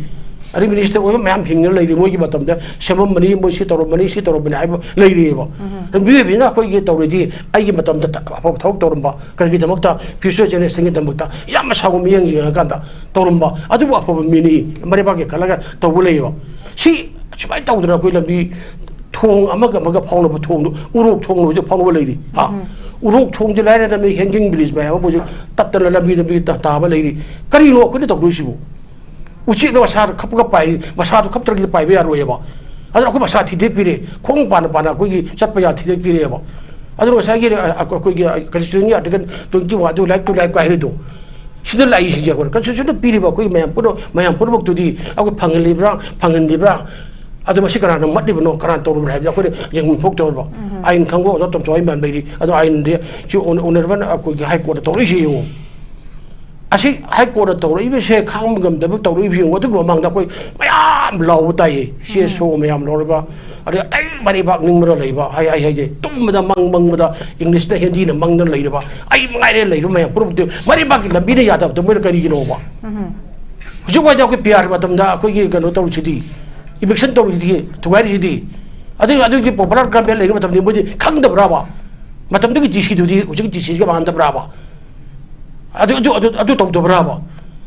ꯑꯗꯩ ꯃꯤꯅꯤꯁꯇꯔ ꯑꯣꯏꯕ ꯃꯌꯥꯝ ꯍꯤꯡꯗꯨꯅ ꯂꯩꯔꯤ꯫ ꯃꯣꯏꯒꯤ ꯃꯇꯝꯗ ꯁꯦꯝꯃꯝꯕꯅꯤ, ꯃꯣꯏ ꯁꯤ ꯇꯧꯔꯝꯕꯅꯤ, ꯁꯤ ꯇꯧꯔꯝꯕꯅꯤ ꯍꯥꯏꯕ ꯂꯩꯔꯤꯑꯕ꯫ ꯑꯗꯨ ꯃꯤꯑꯣꯏꯕꯁꯤꯅ ꯑꯩꯈꯣꯏꯒꯤ ꯇꯧꯔꯗꯤ, ꯑꯩꯒꯤ ꯃꯇꯝꯗ ꯊ-, ꯑꯐꯕ ꯊꯕꯛ ꯇꯧꯔꯝꯕ, ꯀꯔꯤꯒꯤꯗꯃꯛꯇ, ꯐ꯭ꯌꯨꯆꯔ ꯖꯦꯅꯦꯔꯦꯁꯟꯒꯤꯗꯃꯛꯇ ꯌꯥꯝ ꯑꯁꯥꯎꯕ ꯃꯤꯠꯌꯦꯡ ꯌꯦꯡꯉꯀꯥꯟꯗ ꯇꯧꯔꯝꯕ ꯑꯗꯨꯕꯨ ꯑꯐꯕ ꯃꯤꯅꯤ, ꯃꯔꯩꯕꯥꯛꯀꯤ ꯈꯜꯂꯒ ꯇꯧꯕ ꯂꯩꯌꯦꯕ꯫ ꯁꯤ ꯁꯨꯃꯥꯏꯅ ꯇꯧꯗꯅ ꯑꯩꯈꯣꯏ ꯂꯝꯕꯤ ꯊꯣꯡ ꯑꯃꯒ ꯑꯃꯒ ꯐꯥꯎꯅꯕ ꯊꯣꯡꯗꯣ, ꯎꯔꯣꯛ ꯊꯣꯡꯅ ꯍꯧꯖꯤꯛ ꯐꯥꯎꯅꯕ ꯂꯩꯔꯤ꯫ ꯍꯥ? ꯎꯔꯣꯛ ꯊꯣꯡꯗꯤ ꯂꯥꯏꯔꯗꯅ ꯃꯤ ꯍꯦꯡꯒꯤꯡ ꯕ꯭ꯔꯤꯖ ꯃꯌꯥꯝ ꯑꯃ ꯍꯧꯖꯤꯛ ꯇꯠꯇꯅ ꯂꯝꯕꯤ, ꯂꯝꯕꯤ ꯇ-, ꯇꯥꯕ ꯂꯩꯔꯤ꯫ ꯀꯔꯤꯅꯣ ꯑꯩꯈꯣꯏꯅ ꯇꯧꯗꯣꯏꯁꯤꯕꯨ? ꯎꯆꯦꯛꯅ ꯃꯁꯥꯗ ꯈꯞꯄꯒ ꯄꯥꯏ, ꯃꯁꯥꯗꯣ ꯈꯞꯇ꯭ꯔꯒꯗꯤ ꯄꯥꯏꯕ ꯌꯥꯔꯣꯏꯑꯕ꯫ ꯑꯗꯨꯅ ꯑꯩꯈꯣꯏ ꯃꯁꯥ ꯊꯤꯗꯦꯛꯄꯤꯔꯦ, ꯈꯣꯡ ꯄꯥꯟꯅ ꯄꯥꯟꯅ ꯑꯩꯈꯣꯏꯒꯤ ꯆꯠꯄ ꯌꯥ ꯊꯤꯗꯦꯛꯄꯤꯔꯦꯕ꯫ ꯑꯗꯨꯅ ꯉꯁꯥꯏꯒꯤ, ꯑ, ꯑ, ꯑꯩꯈꯣꯏꯒꯤ ꯀꯟꯁꯇꯤꯇ꯭ꯌꯨꯁꯟꯒꯤ ꯑꯥꯔꯇꯤꯀꯜ ꯇ꯭ꯋꯦꯟꯇꯤ ꯋꯥꯟ, ꯑꯗꯨ ꯂꯥꯏꯐ ꯇꯨ ꯂꯥꯏꯐ ꯀꯥꯏ ꯍꯥꯏꯔꯤꯗꯣ, ꯁꯤꯗ ꯂꯥꯛꯏꯁꯤꯡꯁꯦ ꯑꯩꯈꯣꯏꯅ ꯀꯟꯁꯇꯤꯇ꯭ꯌꯨꯁꯟꯗ ꯄꯤꯔꯤꯕ ꯑꯩꯈꯣꯏꯒꯤ ꯃꯌꯥꯝ ꯄꯨꯝꯅꯃꯛ, ꯃꯌꯥꯝ ꯄꯨꯝꯅꯃꯛꯇꯨꯗꯤ ꯑꯩꯈꯣꯏ ꯐꯪꯍꯜꯂꯤꯕ꯭ꯔꯥ, ꯐꯪꯍꯟꯗꯕ꯭ꯔꯥ? ꯑꯗꯣ ꯃꯁꯤ ꯀꯅꯥꯅ ꯃꯠꯂꯤꯕꯅꯣ, ꯀꯅꯥꯅ ꯇꯧꯔꯤꯕꯅꯣ ꯍꯥꯏꯕꯗꯤ ꯑꯩꯈꯣꯏꯅ ꯌꯦꯡꯐꯝ ꯊꯣꯛꯇꯧꯔꯤꯕ꯫ ꯑꯥꯏꯟ ꯈꯪꯕ ꯑꯣꯖꯥ ꯇꯣꯝꯆꯧ ꯍꯣꯏ ꯃꯌꯥꯝ ꯂꯩꯔꯤ꯫ ꯑꯗꯣ ꯑꯥꯏꯟꯗꯤ ꯁꯤ ꯑꯣꯅ-, ꯑꯣꯅꯔꯦꯕꯜ ꯑꯩꯈꯣꯏꯒꯤ ꯍꯥꯏ ꯀꯣꯔꯠꯅ ꯇꯧꯔꯛꯏꯁꯦ ꯌꯦꯡꯉꯨ꯫ ꯑꯁꯤ ꯍꯥꯏ ꯀꯣꯔꯠꯅ ꯇꯧꯔꯛꯏꯕꯁꯦ ꯈꯥꯡꯕ ꯉꯝꯗꯕ ꯇꯧꯔꯛꯏꯕ ꯌꯦꯡꯉꯨ꯫ ꯑꯗꯨꯒꯤ ꯃꯃꯥꯡꯗ ꯑꯩꯈꯣꯏ ꯃꯌꯥꯝ ꯂꯥꯎꯕ ꯇꯥꯏꯌꯦ꯫ ꯁꯤ ꯑꯦꯁ ꯑꯣ ꯃꯌꯥꯝ ꯂꯧꯔꯒ, ꯑꯗꯩ ꯑꯇꯩ ꯃꯔꯩꯕꯥꯛ ꯅꯤꯡꯕꯅ ꯂꯩꯕ, ꯍꯥꯏ, ꯍꯥꯏ, ꯍꯥꯏꯗꯤ ꯇꯨꯝꯕꯗ ꯃꯪ ꯃꯪꯕꯗ ꯏꯪꯂꯤꯁꯅ ꯍꯤꯟꯗꯤꯅ ꯃꯪꯗꯅ ꯂꯩꯔꯕ, ꯑꯩ ꯃꯉꯥꯏꯔꯦ ꯂꯩꯔꯤꯕ ꯃꯌꯥꯝ ꯄꯨꯝꯅꯃꯛꯇꯤ ꯃꯔꯩꯕꯥꯛꯀꯤ ꯂꯝꯕꯤꯅ ꯌꯥꯗꯕꯗꯣ ꯃꯣꯏꯅ ꯀꯔꯤꯒꯤꯅꯣꯕ? ꯍꯧꯖꯤꯛ ꯋꯥꯏꯗ ꯑꯩꯈꯣꯏ ꯄꯤ ꯑꯥꯔ ꯃꯇꯝꯗ ꯑꯩꯈꯣꯏꯒꯤ ꯀꯩꯅꯣ ꯇꯧꯔꯤꯁꯤꯗꯤ, ꯏꯚꯤꯛꯁꯟ ꯇꯧꯔꯤꯁꯤꯗꯤ, ꯊꯨꯒꯥꯏꯔꯤꯁꯤꯗꯤ, ꯑꯗꯨ, ꯑꯗꯨꯒꯤ ꯄꯣꯄꯨꯂꯔ ꯒꯃꯦꯟ ꯂꯩꯔꯤꯕ ꯃꯇꯝꯗꯤ ꯃꯣꯏꯗꯤ ꯈꯪꯗꯕ꯭ꯔꯕ? ꯃꯇꯝꯗꯨꯒꯤ ꯗꯤ ꯁꯤꯗꯨꯗꯤ ꯍꯧꯖꯤꯛꯀꯤ ꯗꯤ ꯁꯤꯒ ꯃꯥꯟꯅꯗꯕ꯭ꯔꯕ? ꯑꯗꯨ, ꯑꯗꯨ, ꯑꯗꯨ, ꯑꯗꯨ ꯇꯧꯗꯕ꯭ꯔꯕ?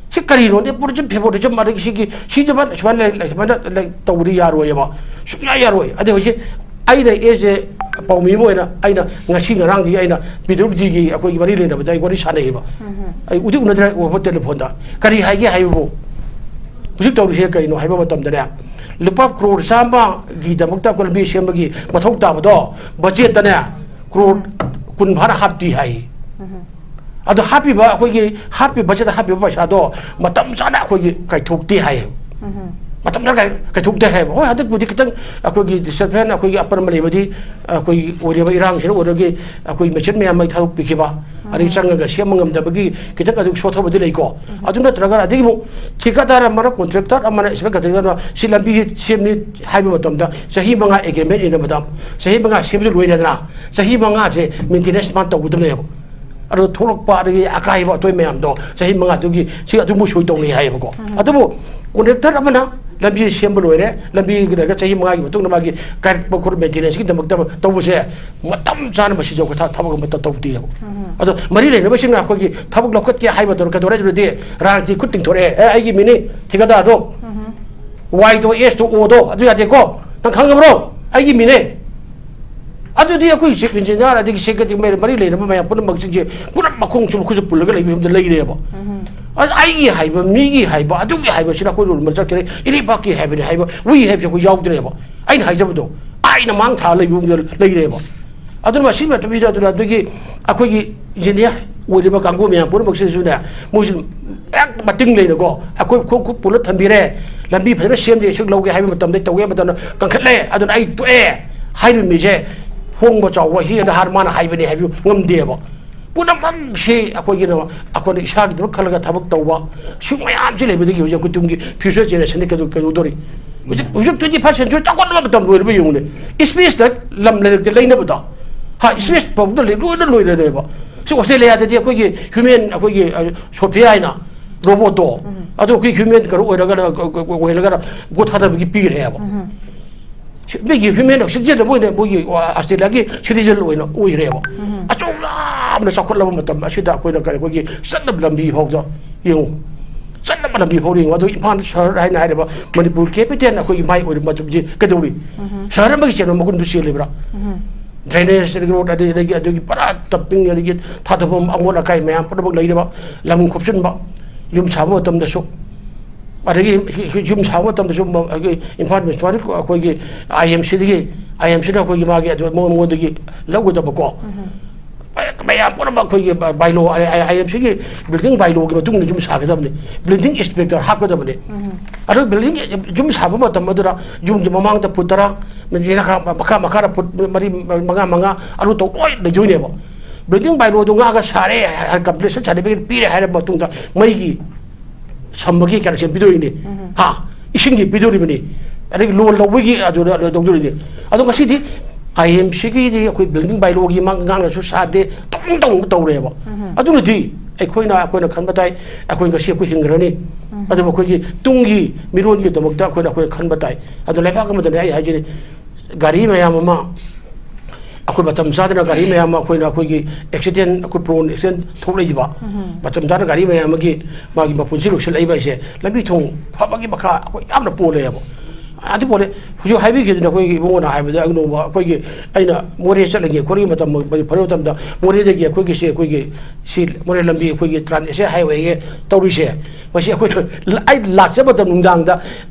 ꯁꯤ ꯀꯔꯤꯅꯣ? Nepotism, favoritism, ꯑꯗꯒꯤ ꯁꯤꯒꯤ, ꯁꯤꯗ ꯁꯨꯃꯥꯏꯅ ꯂꯩ, ꯁꯨꯃꯥꯏꯅ ꯂꯩ, ꯇꯧꯕꯗꯤ ꯌꯥꯔꯣꯏꯑꯕ꯫ ꯁꯨꯡꯌꯥ ꯌꯥꯔꯣꯏ꯫ ꯑꯗꯩ ꯍꯧꯖꯤꯛ ꯑꯩꯅ ꯑꯦꯁ ꯑꯦ ꯄꯥꯎꯃꯤ ꯑꯃ ꯑꯣꯏꯅ ꯑꯩꯅ ꯉꯁꯤ ꯉꯔꯥꯡꯗꯒꯤ ꯑꯩꯅ ꯄꯤ ꯗꯕ꯭ꯂꯤꯎ ꯗꯤꯒꯤ ꯑꯩꯈꯣꯏꯒꯤ ꯃꯔꯤ ꯂꯩꯅꯕꯗ ꯑꯩ ꯋꯥꯔꯤ ꯁꯥꯟꯅꯩꯑꯕ꯫ ꯑꯩ ꯎꯗꯤ ꯎꯅꯗ꯭ꯔꯦ, ꯎꯔꯕ ꯇꯦꯂꯤꯐꯣꯟꯗ꯫ ꯀꯔꯤ ꯍꯥꯏꯒꯦ ꯍꯥꯏꯕꯕꯨ, ꯍꯧꯖꯤꯛ ꯇꯧꯔꯤꯁꯦ ꯀꯩꯅꯣ ꯍꯥꯏꯕ ꯃꯇꯝꯗꯅꯦ, ꯂꯨꯄꯥ ꯀ꯭ꯔꯣꯔ ꯆꯥꯝꯃꯒꯤꯗꯃꯛꯇ ꯑꯩꯈꯣꯏ ꯂꯝꯕꯤ ꯁꯦꯝꯕꯒꯤ ꯃꯊꯧ ꯇꯥꯕꯗꯣ ꯕꯖꯦꯠꯇꯅꯦ ꯀ꯭ꯔꯣꯔ ꯀꯨꯟ ꯐꯥꯅ ꯍꯥꯞꯇꯦ ꯍꯥꯏ꯫ ꯑꯗꯣ ꯍꯥꯞꯄꯤꯕ, ꯑꯩꯈꯣꯏꯒꯤ ꯍꯥꯞꯄꯤꯕ, ꯕꯖꯦꯠꯇ ꯍꯥꯞꯄꯤꯕ ꯄꯩꯁꯥꯗꯣ ꯃꯇꯝ ꯆꯥꯅ ꯑꯩꯈꯣꯏꯒꯤ ꯀꯥꯏꯊꯣꯛꯇꯦ ꯍꯥꯏꯌꯦ꯫ ꯃꯇꯝ ꯆꯥꯅ ꯀꯥꯏ-, ꯀꯥꯏꯊꯣꯛꯇꯦ ꯍꯥꯏꯌꯦꯕ꯫ ꯍꯣꯏ, ꯍꯟꯗꯛꯄꯨꯗꯤ ꯈꯤꯇꯪ ꯑꯩꯈꯣꯏꯒꯤ disturbance, ꯑꯩꯈꯣꯏꯒꯤ ꯑꯄꯟꯕ ꯂꯩꯕꯗꯤ ꯑꯩꯈꯣꯏꯒꯤ ꯑꯣꯏꯔꯤꯕ ꯏꯔꯥꯡꯁꯤꯅ ꯑꯣꯏꯔꯒ ꯑꯩꯈꯣꯏ ꯃꯦꯆꯤꯟ ꯃꯌꯥꯝ ꯃꯩ ꯊꯥꯗꯣꯛꯄꯤꯈꯤꯕ, ꯑꯗꯩ ꯆꯪꯉꯒ ꯁꯦꯝꯕ ꯉꯝꯗꯕꯒꯤ ꯈꯤꯇꯪ ꯑꯗꯨ ꯁꯣꯠꯊꯕꯗꯤ ꯂꯩꯀꯣ꯫ ꯑꯗꯨ ꯅꯠꯇ꯭ꯔꯒ ꯑꯗꯒꯤ ꯑꯃꯨꯛ ꯊꯤꯀꯥꯗꯥꯔ ꯑꯃꯅ, ꯀꯣꯟꯇ꯭ꯔꯦꯛꯇꯔ ꯑꯃꯅ, ꯏꯁꯄꯦ ꯀꯟꯇ꯭ꯔꯦꯛꯇꯔ ꯑꯃꯅ ꯁꯤ ꯂꯝꯕꯤ ꯁꯦꯝꯅꯤ ꯍꯥꯏꯕ ꯃꯇꯝꯗ ꯆꯍꯤ ꯃꯉꯥ ꯑꯦꯒ꯭ꯔꯤꯃꯦꯟ ꯏꯅꯕꯗ ꯆꯍꯤ ꯃꯉꯥ ꯁꯦꯝꯕꯁꯨ ꯂꯣꯏꯔꯦꯗꯅ, ꯆꯍꯤ ꯃꯉꯥꯁꯦ ꯃꯦꯟꯇꯦꯅꯦꯟꯁ ꯃꯥꯅ ꯇꯧꯒꯗꯕꯅꯦꯕ꯫ ꯑꯗꯣ ꯊꯣꯛꯂꯛꯄ ꯑꯗꯒꯤ ꯑꯀꯥꯏꯕ ꯑꯇꯣꯏ ꯃꯌꯥꯝꯗꯣ ꯆꯍꯤ ꯃꯉꯥꯗꯨꯒꯤ ꯁꯤ ꯑꯗꯨ ꯃꯣꯏ ꯁꯣꯏ ꯇꯧꯅꯩ ꯍꯥꯏꯌꯦꯕꯀꯣ꯫ ꯑꯗꯨꯕꯨ ꯀꯣꯟꯇ꯭ꯔꯦꯛꯇꯔ ꯑꯃꯅ ꯂꯝꯕꯤ ꯁꯦꯝꯕ ꯂꯣꯏꯔꯦ, ꯂꯝꯕꯤ ꯂꯩꯔꯒ ꯆꯍꯤ ꯃꯉꯥꯒꯤ ꯃꯇꯨꯡꯗ ꯃꯥꯒꯤ ꯀꯥꯏꯔꯛꯄ ꯈꯣꯠꯄ ꯃꯦꯟꯇꯦꯅꯦꯟꯁꯀꯤꯗꯃꯛꯇ ꯇꯧꯕꯁꯦ ꯃꯇꯝ ꯆꯥꯅ ꯃꯁꯤꯁꯨ ꯑꯩꯈꯣꯏ ꯊ- ꯊꯕꯛ ꯑꯃꯠꯇ ꯇꯧꯗꯦꯕ꯫ ꯑꯗꯣ ꯃꯔꯤ ꯂꯩꯅꯕꯁꯤꯡꯅ ꯑꯩꯈꯣꯏꯒꯤ ꯊꯕꯛ ꯂꯧꯈꯠꯀꯦ ꯍꯥꯏꯕ ꯃꯇꯝꯗ ꯀꯩꯗꯧꯔꯦ? ꯑꯗꯨꯗꯤ ꯔꯥꯖꯅꯤꯇꯤ ꯈꯨꯠ ꯇꯤꯡꯊꯣꯔꯛꯑꯦ꯫ "ꯑꯦ, ꯑꯩꯒꯤ ꯃꯤꯅꯤ ꯊꯤꯀꯥꯗꯥꯔꯗꯣ, ꯋꯥꯏꯗꯣ ꯑꯦꯁꯇꯣ ꯑꯣꯗꯣ ꯑꯗꯨ ꯌꯥꯗꯦꯀꯣ, ꯅꯪ ꯈꯪꯉꯕ꯭ꯔꯣ? ꯑꯩꯒꯤ ꯃꯤꯅꯦ"꯫ ꯑꯗꯨꯗꯤ ꯑꯩꯈꯣꯏ ꯆꯤꯐ ꯏꯟꯖꯤꯅꯤꯌꯥꯔ ꯑꯗꯒꯤ ꯁꯦꯀ꯭ꯔꯦꯇꯔꯤ ꯃꯔꯤ ꯂꯩꯅꯕ ꯃꯌꯥꯝ ꯄꯨꯝꯅꯃꯛꯁꯤꯡꯁꯦ ꯄꯨꯂꯞ ꯃꯈꯣꯡꯁꯨ ꯃꯈꯨꯠꯁꯨ ꯄꯨꯜꯂꯒ ꯂꯩꯕ ꯃꯐꯝꯗ ꯂꯩꯔꯦꯕ꯫ ꯑꯗ ꯑꯩꯒꯤ ꯍꯥꯏꯕ, ꯃꯤꯒꯤ ꯍꯥꯏꯕ, ꯑꯗꯨꯒꯤ ꯍꯥꯏꯕꯁꯤꯅ ꯑꯩꯈꯣꯏ ꯔꯣꯜ ꯅꯝꯕꯔ ꯆꯠꯈ꯭ꯔꯦ, ꯏꯔꯩꯄꯥꯛꯀꯤ ꯍꯥꯏꯕꯅꯤ ꯍꯥꯏꯕ, "ꯋꯤ" ꯍꯥꯏꯕꯁꯦ ꯑꯩꯈꯣꯏ ꯌꯥꯎꯗ꯭ꯔꯦꯕ꯫ ꯑꯩꯅ ꯍꯥꯏꯖꯕꯗꯣ ꯑꯩꯅ ꯃꯥꯡ ꯊꯥ ꯂꯩꯕ ꯃꯐꯝꯗ ꯂꯩꯔꯦꯕ꯫ ꯑꯗꯨꯅ ꯃꯁꯤ ꯃꯇꯝꯁꯤꯗ ꯑꯗꯨꯅ ꯑꯗꯨꯒꯤ ꯑꯩꯈꯣꯏꯒꯤ ꯏꯟꯖꯤꯅꯤꯌꯥꯔ ꯑꯣꯏꯔꯤꯕ ꯀꯥꯡꯕꯨ ꯃꯌꯥꯝ ꯄꯨꯝꯅꯃꯛꯁꯤꯁꯨꯅꯦ, ꯃꯣꯏꯁꯨ ꯍꯦꯛ ꯃꯇꯤꯡ ꯂꯩꯅꯀꯣ, ꯑꯩꯈꯣꯏ ꯈꯣꯡ ꯈꯨꯠ ꯄꯨꯜꯂ ꯊꯝꯕꯤꯔꯦ, ꯂꯝꯕꯤ ꯐꯖꯅ ꯁꯦꯝꯗꯦ, ꯁꯤꯛ ꯂꯧꯒꯦ ꯍꯥꯏꯕ ꯃꯇꯝꯗ, ꯇꯧꯒꯦ ꯍꯥꯏꯕ ꯃꯇꯝꯗ ꯀꯟꯈꯠꯂꯦ, ꯑꯗꯨꯅ ꯑꯩ ꯇꯣꯛꯑꯦ ꯍꯥꯏꯔꯤꯕ ꯃꯤꯁꯦ ꯍꯣꯡꯕ ꯆꯥꯎꯕ ꯍꯤ ꯑꯦꯟ ꯍꯥꯔ ꯃꯥꯅ ꯍꯥꯏꯕꯅꯤ ꯍꯥꯏꯕ ꯉꯝꯗꯦꯕ꯫ ꯄꯨꯝꯅꯃꯛꯁꯤ ꯑꯩꯈꯣꯏꯒꯤꯅ, ꯑꯩꯈꯣꯏꯅ ꯏꯁꯥꯒꯤꯗꯃꯛ ꯈꯜꯂꯒ ꯊꯕꯛ ꯇꯧꯕ, ꯁꯤ ꯃꯌꯥꯝꯁꯤ ꯂꯩꯕꯗꯒꯤ ꯍꯧꯖꯤꯛ ꯑꯩꯈꯣꯏ ꯇꯨꯡꯒꯤ ꯐ꯭ꯌꯨꯆꯔ ꯖꯦꯅꯦꯔꯦꯁꯟꯗꯤ ꯀꯩꯗꯧ-, ꯀꯩꯗꯧꯗꯣꯔꯤ? ꯍꯧꯖꯤꯛ, ꯍꯧꯖꯤꯛ ꯇ꯭ꯋꯦꯟꯇꯤ ꯐꯥꯏꯚ ꯁꯦꯟꯆꯨꯔꯤ ꯆꯥꯎꯈꯠꯂꯕ ꯃꯇꯝ ꯂꯣꯏꯔꯕ ꯌꯦꯡꯉꯨꯅꯦ꯫ ꯏꯁꯄꯦꯁꯇ ꯂꯝ ꯂꯩꯔꯛꯇ ꯂꯩꯅꯕꯗꯣ, ꯍꯥ, ꯏꯁꯄꯦꯁ ꯐꯥꯎꯗ ꯂꯩ-, ꯂꯣꯏꯅ ꯂꯣꯏꯔꯦꯕ꯫ ꯁꯤ ꯑꯣꯁꯇ꯭ꯔꯦꯂꯤꯌꯥꯗꯗꯤ ꯑꯩꯈꯣꯏꯒꯤ ꯍ꯭ꯌꯨꯃꯦꯟ, ꯑꯩꯈꯣꯏꯒꯤ, ꯑ, ꯁꯣꯐꯤꯌꯥ ꯍꯥꯏꯅ ꯔꯣꯕꯣꯠꯇꯣ, ꯑꯗꯣ ꯑꯩꯈꯣꯏ ꯍ꯭ꯌꯨꯃꯦꯟ ꯀꯩꯅꯣ ꯑꯣꯏꯔꯒꯅ, ꯑꯣꯏꯍꯜꯂꯒꯅ ꯚꯣꯠ ꯊꯥꯗꯕꯒꯤ ꯄꯤꯈ꯭ꯔꯦꯕ꯫ ꯁꯤ-, ꯃꯤꯒꯤ ꯍ꯭ꯌꯨꯃꯦꯟ ꯁꯤꯇꯤꯖꯦꯟ ꯑꯃ ꯑꯣꯏꯅ ꯃꯣꯏꯒꯤ, ꯑ, ꯑꯁꯇ꯭ꯔꯦꯂꯤꯌꯥꯒꯤ ꯁꯤꯇꯤꯖꯦꯟ ꯑꯣꯏꯅ ꯑꯣꯏꯈ꯭ꯔꯦꯕ꯫ ꯑꯆꯧ ꯌꯥꯝꯅ ꯆꯥꯎꯈꯠꯂꯕ ꯃꯇꯝ ꯑꯁꯤꯗ ꯑꯩꯈꯣꯏꯅ ꯀꯔꯤ, ꯑꯩꯈꯣꯏꯒꯤ ꯆꯠꯅꯕ ꯂꯝꯕꯤ ꯐꯥꯎꯗ ꯌꯦꯡꯉꯨ, ꯆꯠꯅꯕ ꯂꯝꯕꯤ ꯐꯥꯎ ꯌꯦꯡꯉꯨ꯫ ꯑꯗꯨ ꯏꯝꯐꯥꯜ ꯁꯍꯔ ꯍꯥꯏꯅ ꯍꯥꯏꯔꯤꯕ ꯃꯅꯤꯄꯨꯔ ꯀꯦꯄꯤꯇꯦꯜ ꯑꯩꯈꯣꯏꯒꯤ ꯃꯥꯏ ꯑꯣꯏꯔꯤꯕ ꯃꯇꯝꯁꯤ ꯀꯩꯗꯧꯔꯤ? ꯁꯍꯔ ꯑꯃꯒꯤ ꯆꯦꯟꯕ ꯃꯒꯨꯟꯗꯨ ꯆꯦꯜꯂꯤꯕ꯭ꯔꯥ? ꯗ꯭ꯔꯦꯅꯦꯖ, ꯔꯣꯗ, ꯑꯗꯒꯤ, ꯑꯗꯒꯤ, ꯑꯗꯒꯤ ꯄꯨꯔꯥ ꯇꯝꯄꯤꯡ, ꯑꯗꯒꯤ ꯊꯥꯗꯐꯝ ꯑꯃꯣꯠ ꯑꯀꯥꯏ ꯃꯌꯥꯝ ꯄꯨꯝꯅꯃꯛ ꯂꯩꯔꯤꯕ ꯂꯝ ꯈꯣꯞꯆꯤꯟꯕ, ꯌꯨꯝ ꯁꯥꯕ ꯃꯇꯝꯗꯁꯨ, ꯑꯗꯒꯤ ꯌꯨꯝ ꯁꯥꯕ ꯃꯇꯝꯗꯁꯨ ꯃ-, ꯑꯩꯈꯣꯏꯒꯤ ꯏꯝꯐꯥꯜ ꯃ꯭ꯌꯨꯅꯤꯁꯤꯄꯥꯂꯤꯇꯤ ꯑꯩꯈꯣꯏꯒꯤ ꯑꯥꯏ ꯑꯦꯝ ꯁꯤꯗꯒꯤ, ꯑꯥꯏ ꯑꯦꯝ ꯁꯤꯅ ꯑꯩꯈꯣꯏꯒꯤ ꯃꯥꯒꯤ ꯑꯗꯨ ꯃꯉꯣꯟ-, ꯃꯉꯣꯟꯗꯒꯤ ꯂꯧꯒꯗꯕꯀꯣ꯫ ꯃꯌꯥꯝ ꯄꯨꯝꯅꯃꯛ ꯑꯩꯈꯣꯏꯒꯤ ꯕꯥꯏꯂꯣ, ꯑꯥꯏ ꯑꯦꯝ ꯁꯤꯒꯤ ꯕꯤꯜꯗꯤꯡ ꯕꯥꯏꯂꯣꯒꯤ ꯃꯇꯨꯡ ꯏꯟꯅ ꯌꯨꯝ ꯁꯥꯒꯗꯕꯅꯤ꯫ Building inspector ꯍꯥꯞꯀꯗꯕꯅꯤ꯫ ꯑꯗꯨ ꯕꯤꯜꯗꯤꯡ ꯌꯨꯝ ꯁꯥꯕ ꯃꯇꯝ ꯑꯗꯨꯗ ꯌꯨꯝꯒꯤ ꯃꯃꯥꯡꯗ ꯐꯨꯠ ꯇꯔꯥ, ꯃꯈꯥ, ꯃꯈꯥꯗ ꯐꯨꯠ ꯃꯔꯤ, ꯃꯉꯥ, ꯃꯉꯥ, ꯑꯗꯨ ꯇꯧ ꯂꯣꯏ ꯂꯩꯗꯣꯏꯅꯦꯕ꯫ ꯕꯤꯜꯗꯤꯡ ꯕꯥꯏꯂꯣꯗꯣ ꯉꯥꯛꯑꯒ ꯁꯥꯔꯦ, ꯀꯝꯄꯦꯟꯁꯦꯁꯟ ꯁꯥꯔꯇꯤꯐꯤꯀꯦꯠ ꯄꯤꯔꯦ ꯍꯥꯏꯔꯕ ꯃꯇꯨꯡꯗ ꯃꯩꯒꯤ ꯁꯝꯕꯒꯤ ꯀꯅꯦꯛꯁꯟ ꯄꯤꯗꯣꯔꯤꯅꯤ꯫ ꯍꯥ? ꯏꯁꯤꯡꯒꯤ ꯄꯤꯗꯣꯔꯤꯕꯅꯤ꯫ ꯑꯗꯒꯤ ꯂꯣꯟ ꯂꯧꯕꯒꯤ ꯑꯗꯨꯗ ꯇꯧꯗꯣꯔꯤꯅꯤ꯫ ꯑꯗꯣ ꯉꯁꯤꯗꯤ ꯑꯥꯏ ꯑꯦꯝ ꯁꯤꯒꯤꯗꯤ ꯑꯩꯈꯣꯏ ꯕꯤꯜꯗꯤꯡ ꯕꯥꯏꯂꯣꯒꯤ ꯃꯥꯡ ꯉꯥꯡꯅꯁꯨ ꯁꯥꯗꯦ, ꯇꯧꯅꯤꯡ ꯇꯧꯅꯤꯡꯕ ꯇꯧꯔꯦꯕ꯫ ꯑꯗꯨꯅꯗꯤ ꯑꯩꯈꯣꯏꯅ, ꯑꯩꯈꯣꯏꯅ ꯈꯟꯕ ꯇꯥꯏ, ꯑꯩꯈꯣꯏ ꯉꯁꯤ ꯑꯩꯈꯣꯏ ꯍꯤꯡꯈ꯭ꯔꯅꯤ꯫ ꯑꯗꯨꯕꯨ ꯑꯩꯈꯣꯏꯒꯤ ꯇꯨꯡꯒꯤ ꯃꯤꯔꯣꯟꯒꯤꯗꯃꯛꯇ ꯑꯩꯈꯣꯏꯅ, ꯑꯩꯈꯣꯏꯅ ꯈꯟꯕ ꯇꯥꯏ꯫ ꯑꯗꯣ ꯂꯩꯕꯥꯛ ꯑꯃꯗꯅꯦ ꯑꯩ ꯍꯥꯏꯖꯔꯤ, ꯒꯥꯔꯤ ꯃꯌꯥꯝ ꯑꯃ, ꯑꯩꯈꯣꯏ ꯃꯇꯝ ꯆꯥꯗꯅ ꯒꯥꯔꯤ ꯃꯌꯥꯝ ꯑꯃ ꯑꯩꯈꯣꯏꯅ, ꯑꯩꯈꯣꯏꯒꯤ ꯑꯦꯛꯁꯤꯗꯦꯟ, ꯑꯩꯈꯣꯏ ꯄ꯭ꯔꯣꯟ ꯑꯦꯛꯁꯤꯗꯦꯟ ꯊꯣꯛꯂꯛꯏꯕ, ꯃꯇꯝ ꯆꯥꯗꯅ ꯒꯥꯔꯤ ꯃꯌꯥꯝ ꯑꯃꯒꯤ ꯃꯥꯒꯤ ꯃꯄꯨꯟꯁꯤ ꯂꯣꯏꯁꯤꯜꯂꯛꯏꯕ ꯍꯥꯏꯁꯦ ꯂꯝꯕꯤ ꯊꯣꯡ ꯐꯕꯒꯤ ꯃꯈꯥ ꯑꯩꯈꯣꯏ ꯌꯥꯝꯅ ꯄꯣꯜꯂꯦꯕ꯫ ꯑꯗꯨꯕꯨꯅꯦ, ꯍꯧꯖꯤꯛ ꯍꯥꯏꯕꯤꯈꯤꯗꯨꯅ ꯑꯩꯈꯣꯏꯒꯤ ꯏꯕꯨꯡꯉꯣꯅ ꯍꯥꯏꯕꯗ, ꯅꯣꯡꯃ ꯑꯩꯈꯣꯏꯒꯤ, ꯑꯩꯅ ꯃꯣꯔꯦ ꯆꯠꯂꯤꯉꯩ ꯈꯣꯠꯂꯤꯉꯩ ꯃꯇꯝ, ꯃꯅꯤꯄꯨꯔ ꯃꯇꯝꯗ ꯃꯣꯔꯦꯗꯒꯤ ꯑꯩꯈꯣꯏꯒꯤ ꯁꯤ, ꯑꯩꯈꯣꯏꯒꯤ ꯁꯤ ꯃꯣꯔꯦ ꯂꯝꯕꯤ, ꯑꯩꯈꯣꯏꯒꯤ ꯇ꯭ꯔꯥꯟ ꯑꯦꯁꯤꯌꯥ ꯍꯥꯏꯋꯦꯒꯤ ꯇꯧꯔꯤꯁꯦ, ꯃꯁꯤ ꯑꯩꯈꯣꯏꯅ, ꯑꯩ ꯂꯥꯛꯆꯕ ꯃꯇꯝ ꯅꯨꯡꯗꯥꯡꯗ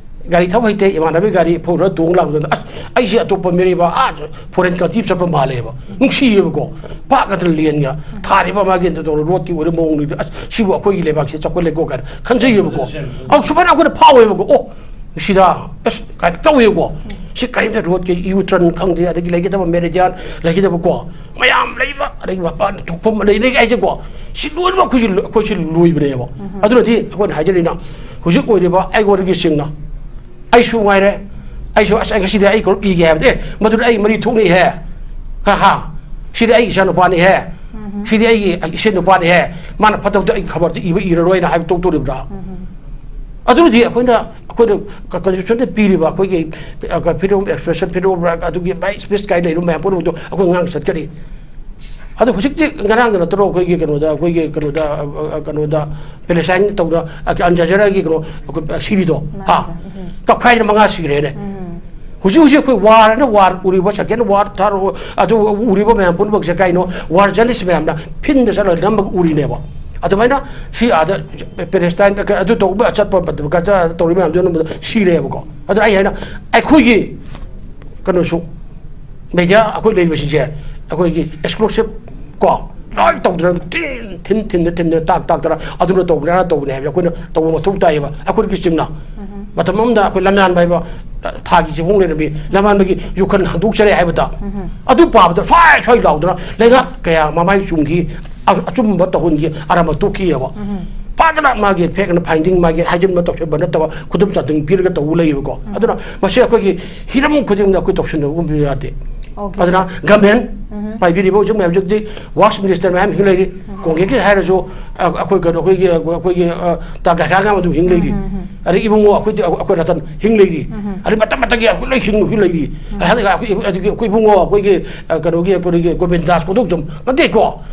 ꯒꯥꯔꯤ ꯊꯧ ꯍꯩꯇꯦ, ꯏꯃꯥꯟꯅꯕꯒꯤ ꯒꯥꯔꯤ ꯐꯧꯔ ꯇꯣꯡ ꯂꯥꯛꯄꯗ, ꯑꯁ, ꯑꯩꯁꯦ ꯑꯇꯣꯞꯄ ꯃꯤꯔꯩꯕ, ꯑꯥ, ꯐꯣꯔꯦꯟ ꯀꯟꯇ꯭ꯔꯤ ꯆꯠꯄ ꯃꯥꯜꯂꯦꯕ, ꯅꯨꯡꯁꯤꯌꯦꯕꯀꯣ꯫ ꯄꯥꯛ ꯅꯠꯇꯅ ꯂꯦꯟꯒ ꯊꯥꯔꯤꯕ ꯃꯥꯒꯤ ꯔꯣꯗꯀꯤ ꯑꯣꯏꯔ ꯃꯑꯣꯡꯗꯨꯗꯤ, ꯑꯁ, ꯁꯤꯕꯨ ꯑꯩꯈꯣꯏꯒꯤ ꯂꯩꯕꯥꯛꯁꯦ ꯆꯥꯎꯈꯠꯂꯦꯀꯣ ꯀꯥꯏꯅ ꯈꯟꯖꯩꯌꯦꯕꯀꯣ꯫ ꯑꯧ, ꯁꯨꯃꯥꯏꯅ ꯑꯩꯈꯣꯏꯅ ꯐꯥꯎꯋꯦꯕꯀꯣ꯫ ꯑꯣ, ꯁꯤꯗ, ꯑꯁ, ꯀꯥꯏꯅ ꯇꯧꯋꯦꯕꯀꯣ꯫ ꯁꯤ ꯀꯔꯤꯝꯇ ꯔꯣꯗꯀꯤ ꯌꯨ ꯇꯔꯟ ꯈꯪꯗꯦ, ꯑꯗꯒꯤ ꯂꯩꯒꯗꯕ ꯃꯦꯔꯤꯗꯤꯌꯥꯟ ꯂꯩꯒꯗꯕꯀꯣ, ꯃꯌꯥꯝ ꯂꯩꯕ, ꯑꯗꯒꯤ ꯃꯄꯥꯟ ꯊꯣꯛꯐꯝ ꯂꯩ, ꯂꯩ ꯍꯥꯏꯁꯦꯀꯣ꯫ ꯁꯤ ꯂꯣꯏꯅꯃꯛ ꯑꯩꯈꯣꯏꯁꯤ, ꯑꯩꯈꯣꯏꯁꯤ ꯂꯣꯏꯕꯅꯦꯕ꯫ ꯑꯗꯨꯅꯗꯤ ꯑꯩꯈꯣꯏꯅ ꯍꯥꯏꯖꯔꯤꯅ, ꯍꯧꯖꯤꯛ ꯑꯣꯏꯔꯤꯕ ꯑꯩꯉꯣꯟꯗꯒꯤ ꯆꯤꯡꯅ, ꯑꯩꯁꯨ ꯉꯥꯏꯔꯦ, ꯑꯩꯁꯨ, "ꯑꯁ, ꯑꯩ ꯉꯁꯤꯗꯤ ꯑꯩ ꯀꯩꯅꯣ ꯏꯒꯦ" ꯍꯥꯏꯕꯗꯤ, "ꯑꯦ, ꯃꯗꯨꯗ ꯑꯩ ꯃꯔꯤ ꯊꯣꯛꯅꯤꯍꯦ, ꯍꯥ ꯍꯥ, ꯁꯤꯗꯤ ꯑꯩ ꯏꯆꯥ ꯅꯨꯄꯥꯅꯤꯍꯦ, ꯁꯤꯗꯤ ꯑꯩꯒꯤ ꯏꯆꯦ ꯅꯨꯄꯥꯅꯤꯍꯦ, ꯃꯥꯅ ꯐꯠꯇꯕꯗꯣ ꯑꯩꯒꯤ ꯈꯕꯔꯗ ꯏꯕ ꯏꯔꯔꯣꯏꯅ" ꯍꯥꯏꯕ ꯇꯣꯛꯇꯣꯔꯤꯕ꯭ꯔꯥ? ꯑꯗꯨꯅꯗꯤ ꯑꯩꯈꯣꯏꯅ, ꯑꯩꯈꯣꯏꯅ ꯀꯟꯁꯇꯤꯇ꯭ꯌꯨꯁꯟꯗ ꯄꯤꯔꯤꯕ ꯑꯩꯈꯣꯏꯒꯤ, ꯑ, freedom of expression, freedom of right, ꯑꯗꯨꯒꯤ ꯃꯥꯏ ꯁ꯭ꯄꯤꯆ ꯀꯥꯏ ꯂꯩꯔꯤꯕ ꯃꯌꯥꯝ ꯄꯨꯝꯅꯃꯛꯇꯣ ꯑꯩꯈꯣꯏ ꯉꯥꯡꯅ ꯆꯠꯀꯅꯤ꯫ ꯑꯗꯣ ꯍꯧꯖꯤꯛꯇꯤ ꯉꯔꯥꯡꯗ ꯅꯠꯇ꯭ꯔꯣ ꯑꯩꯈꯣꯏꯒꯤ ꯀꯩꯅꯣꯗ, ꯑꯩꯈꯣꯏꯒꯤ ꯀꯩꯅꯣꯗ, ꯑ, ꯑ, ꯀꯩꯅꯣꯗ, ꯄꯦꯂꯦꯁꯇꯥꯏꯟ ꯇꯧꯗ, ꯑ, ꯑꯜ ꯖꯖꯤꯔꯥꯒꯤ ꯀꯩꯅꯣ, ꯑꯩꯈꯣꯏ, ꯑ, ꯁꯤꯔꯤꯗꯣ, ꯍꯥ? ꯃꯥꯅꯦ꯫ ꯎꯝ꯫ ꯇꯧꯈꯥꯏꯗꯅ ꯃꯉꯥ ꯁꯤꯈ꯭ꯔꯦꯅꯦ꯫ ꯎꯝ꯫ ꯍꯧꯖꯤꯛ ꯍꯧꯖꯤꯛ ꯑꯩꯈꯣꯏ ꯋꯥꯔꯅ ꯋꯥꯔ ꯎꯔꯤꯕ, ꯁꯦꯀꯦꯟ ꯋꯥꯔ, ꯊꯥꯔꯠ ꯋꯥꯔ, ꯑꯗꯨ ꯎꯔꯤꯕ ꯃꯌꯥꯝ ꯄꯨꯝꯅꯃꯛꯁꯦ ꯀꯩꯅꯣ? ꯋꯥꯔ ꯖꯔꯅꯦꯂꯤꯁ ꯃꯌꯥꯝꯅ ꯐꯤꯟꯗ ꯆꯠꯂꯒ ꯅꯝꯃꯒ ꯎꯔꯤꯅꯦꯕ꯫ ꯑꯗꯨꯃꯥꯏꯅ ꯁꯤ ꯑꯥꯗ ꯄꯦꯂꯦꯁꯇꯥꯏꯟ ꯑꯗꯨ ꯇꯧꯕ ꯆꯠꯄ, ꯒꯖꯥ ꯇꯧꯔꯤ ꯃꯌꯥꯝꯗꯨ ꯁꯤꯔꯦꯕꯀꯣ꯫ ꯑꯗꯨꯅ ꯑꯩ ꯍꯥꯏꯅ ꯑꯩꯈꯣꯏꯒꯤ ꯀꯩꯅꯣꯁꯨ, ꯃꯦꯗꯤꯌꯥ ꯑꯩꯈꯣꯏ ꯂꯩꯔꯤꯕꯁꯤꯡꯁꯦ ꯑꯩꯈꯣꯏꯒꯤ ꯑꯦꯛꯁꯀ꯭ꯂꯨꯁꯤꯞ ꯀꯣ, ꯂꯣꯏ ꯇꯧꯗꯅ ꯊꯤꯟ, ꯊꯤꯟ, ꯊꯤꯟꯗ, ꯊꯤꯟꯗ, ꯇꯥꯛ, ꯇꯥꯛꯇꯅ ꯑꯗꯨꯅ ꯇꯧꯕꯅꯦ, ꯑꯗꯥ ꯇꯧꯕꯅꯦ ꯍꯥꯏꯕꯁꯦ ꯑꯩꯈꯣꯏꯅ ꯇꯧꯕ ꯃꯊꯧ ꯇꯥꯏꯌꯦꯕ꯫ ꯑꯩꯈꯣꯏꯒꯤ ꯆꯤꯡꯅ ꯃꯇꯝ ꯑꯃꯗ ꯑꯩꯈꯣꯏ ꯂꯝꯌꯥꯟꯕ ꯍꯥꯏꯕ, ꯑ, ꯊꯥꯒꯤ ꯆꯦꯡꯐꯣꯡ ꯂꯩꯔꯝꯃꯤ, ꯂꯝꯌꯥꯟꯕꯒꯤ ꯌꯨꯈꯟ ꯍꯟꯗꯣꯛꯆꯔꯦ ꯍꯥꯏꯕꯗ, ꯑꯗꯨ ꯄꯥꯕꯗ ꯁ꯭ꯋꯥꯏ ꯁ꯭ꯋꯥꯏ ꯂꯥꯎꯗꯅ ꯂꯩꯉꯥꯛ ꯀꯌꯥ ꯃꯃꯥꯏ ꯆꯨꯝꯈꯤ, ꯑ-, ꯑꯆꯨꯝꯕ ꯇꯧꯍꯟꯈꯤ, ꯑꯔꯥꯟꯕ ꯇꯣꯛꯈꯤꯑꯕ꯫ ꯐꯖꯅ ꯃꯥꯒꯤ fact and finding, ꯃꯥꯒꯤ ꯍꯥꯏꯖꯤꯟꯕ ꯇꯧꯁꯤꯟꯕ ꯅꯠꯇꯕ ꯈꯨꯗꯝ ꯆꯥꯡꯗꯝ ꯄꯤꯔꯒ ꯇꯧꯕ ꯂꯩꯌꯦꯕꯀꯣ꯫ ꯑꯗꯨꯅ ꯃꯁꯤ ꯑꯩꯈꯣꯏꯒꯤ ꯍꯤꯔꯝ ꯈꯨꯗꯤꯡꯗ ꯑꯩꯈꯣꯏ ꯇꯧꯁꯤꯟꯅꯕꯒꯨꯝꯕ ꯌꯥꯗꯦ꯫ ꯑꯣꯀꯦ꯫ ꯑꯗꯨꯅ ꯒꯃꯦꯟ ꯎꯝ꯫ ꯄꯥꯏꯕꯤꯔꯤꯕ ꯍꯧꯖꯤꯛ ꯃꯌꯥꯝ ꯍꯧꯖꯤꯛꯇꯤ ꯋꯥꯛꯁ ꯃꯤꯅꯤꯁꯇꯔ ꯃꯌꯥꯝ ꯍꯤꯡ ꯂꯩꯔꯤ꯫ ꯎꯝ꯫ ꯀꯣꯡꯒ꯭ꯔꯦꯁꯀꯤ ꯍꯥꯏꯔꯁꯨ ꯑ, ꯑꯩꯈꯣꯏ ꯀꯩꯅꯣ ꯑꯩꯈꯣꯏꯒꯤ ꯑꯩꯈꯣꯏꯒꯤ ꯑ, ꯇꯥ ꯒꯥꯏꯈꯥ ꯉꯥ ꯑꯗꯨꯝ ꯍꯤꯡ ꯂꯩꯔꯤ꯫ ꯎꯝ, ꯎꯝ, ꯎꯝ꯫ ꯑꯗꯩ ꯏꯕꯨꯡꯉꯣ ꯑꯩꯈꯣꯏ ꯑꯩꯈꯣꯏ ꯔꯇꯟ ꯍꯤꯡ ꯂꯩꯔꯤ꯫ ꯎꯝ, ꯎꯝ꯫ ꯑꯗꯩ ꯃꯇꯝ ꯃꯇꯝꯒꯤ ꯑꯩꯈꯣꯏ ꯂꯣꯏ ꯍꯤꯡ ꯍꯤꯡ ꯂꯩꯔꯤ꯫ ꯎꯝ꯫ ꯑꯗꯩ ꯑꯗꯨꯒ ꯑꯩꯈꯣꯏ ꯑꯗꯨꯒꯤ ꯑꯩꯈꯣꯏ ꯏꯕꯨꯡꯉꯣ ꯑꯩꯈꯣꯏꯒꯤ ꯑ, ꯀꯩꯅꯣꯒꯤ ꯑꯩꯈꯣꯏꯒꯤ ꯒꯣꯕꯤꯟꯗꯥꯁ ꯀꯣꯟꯊꯧꯖꯝ ꯅꯠꯇꯦꯀꯣ꯫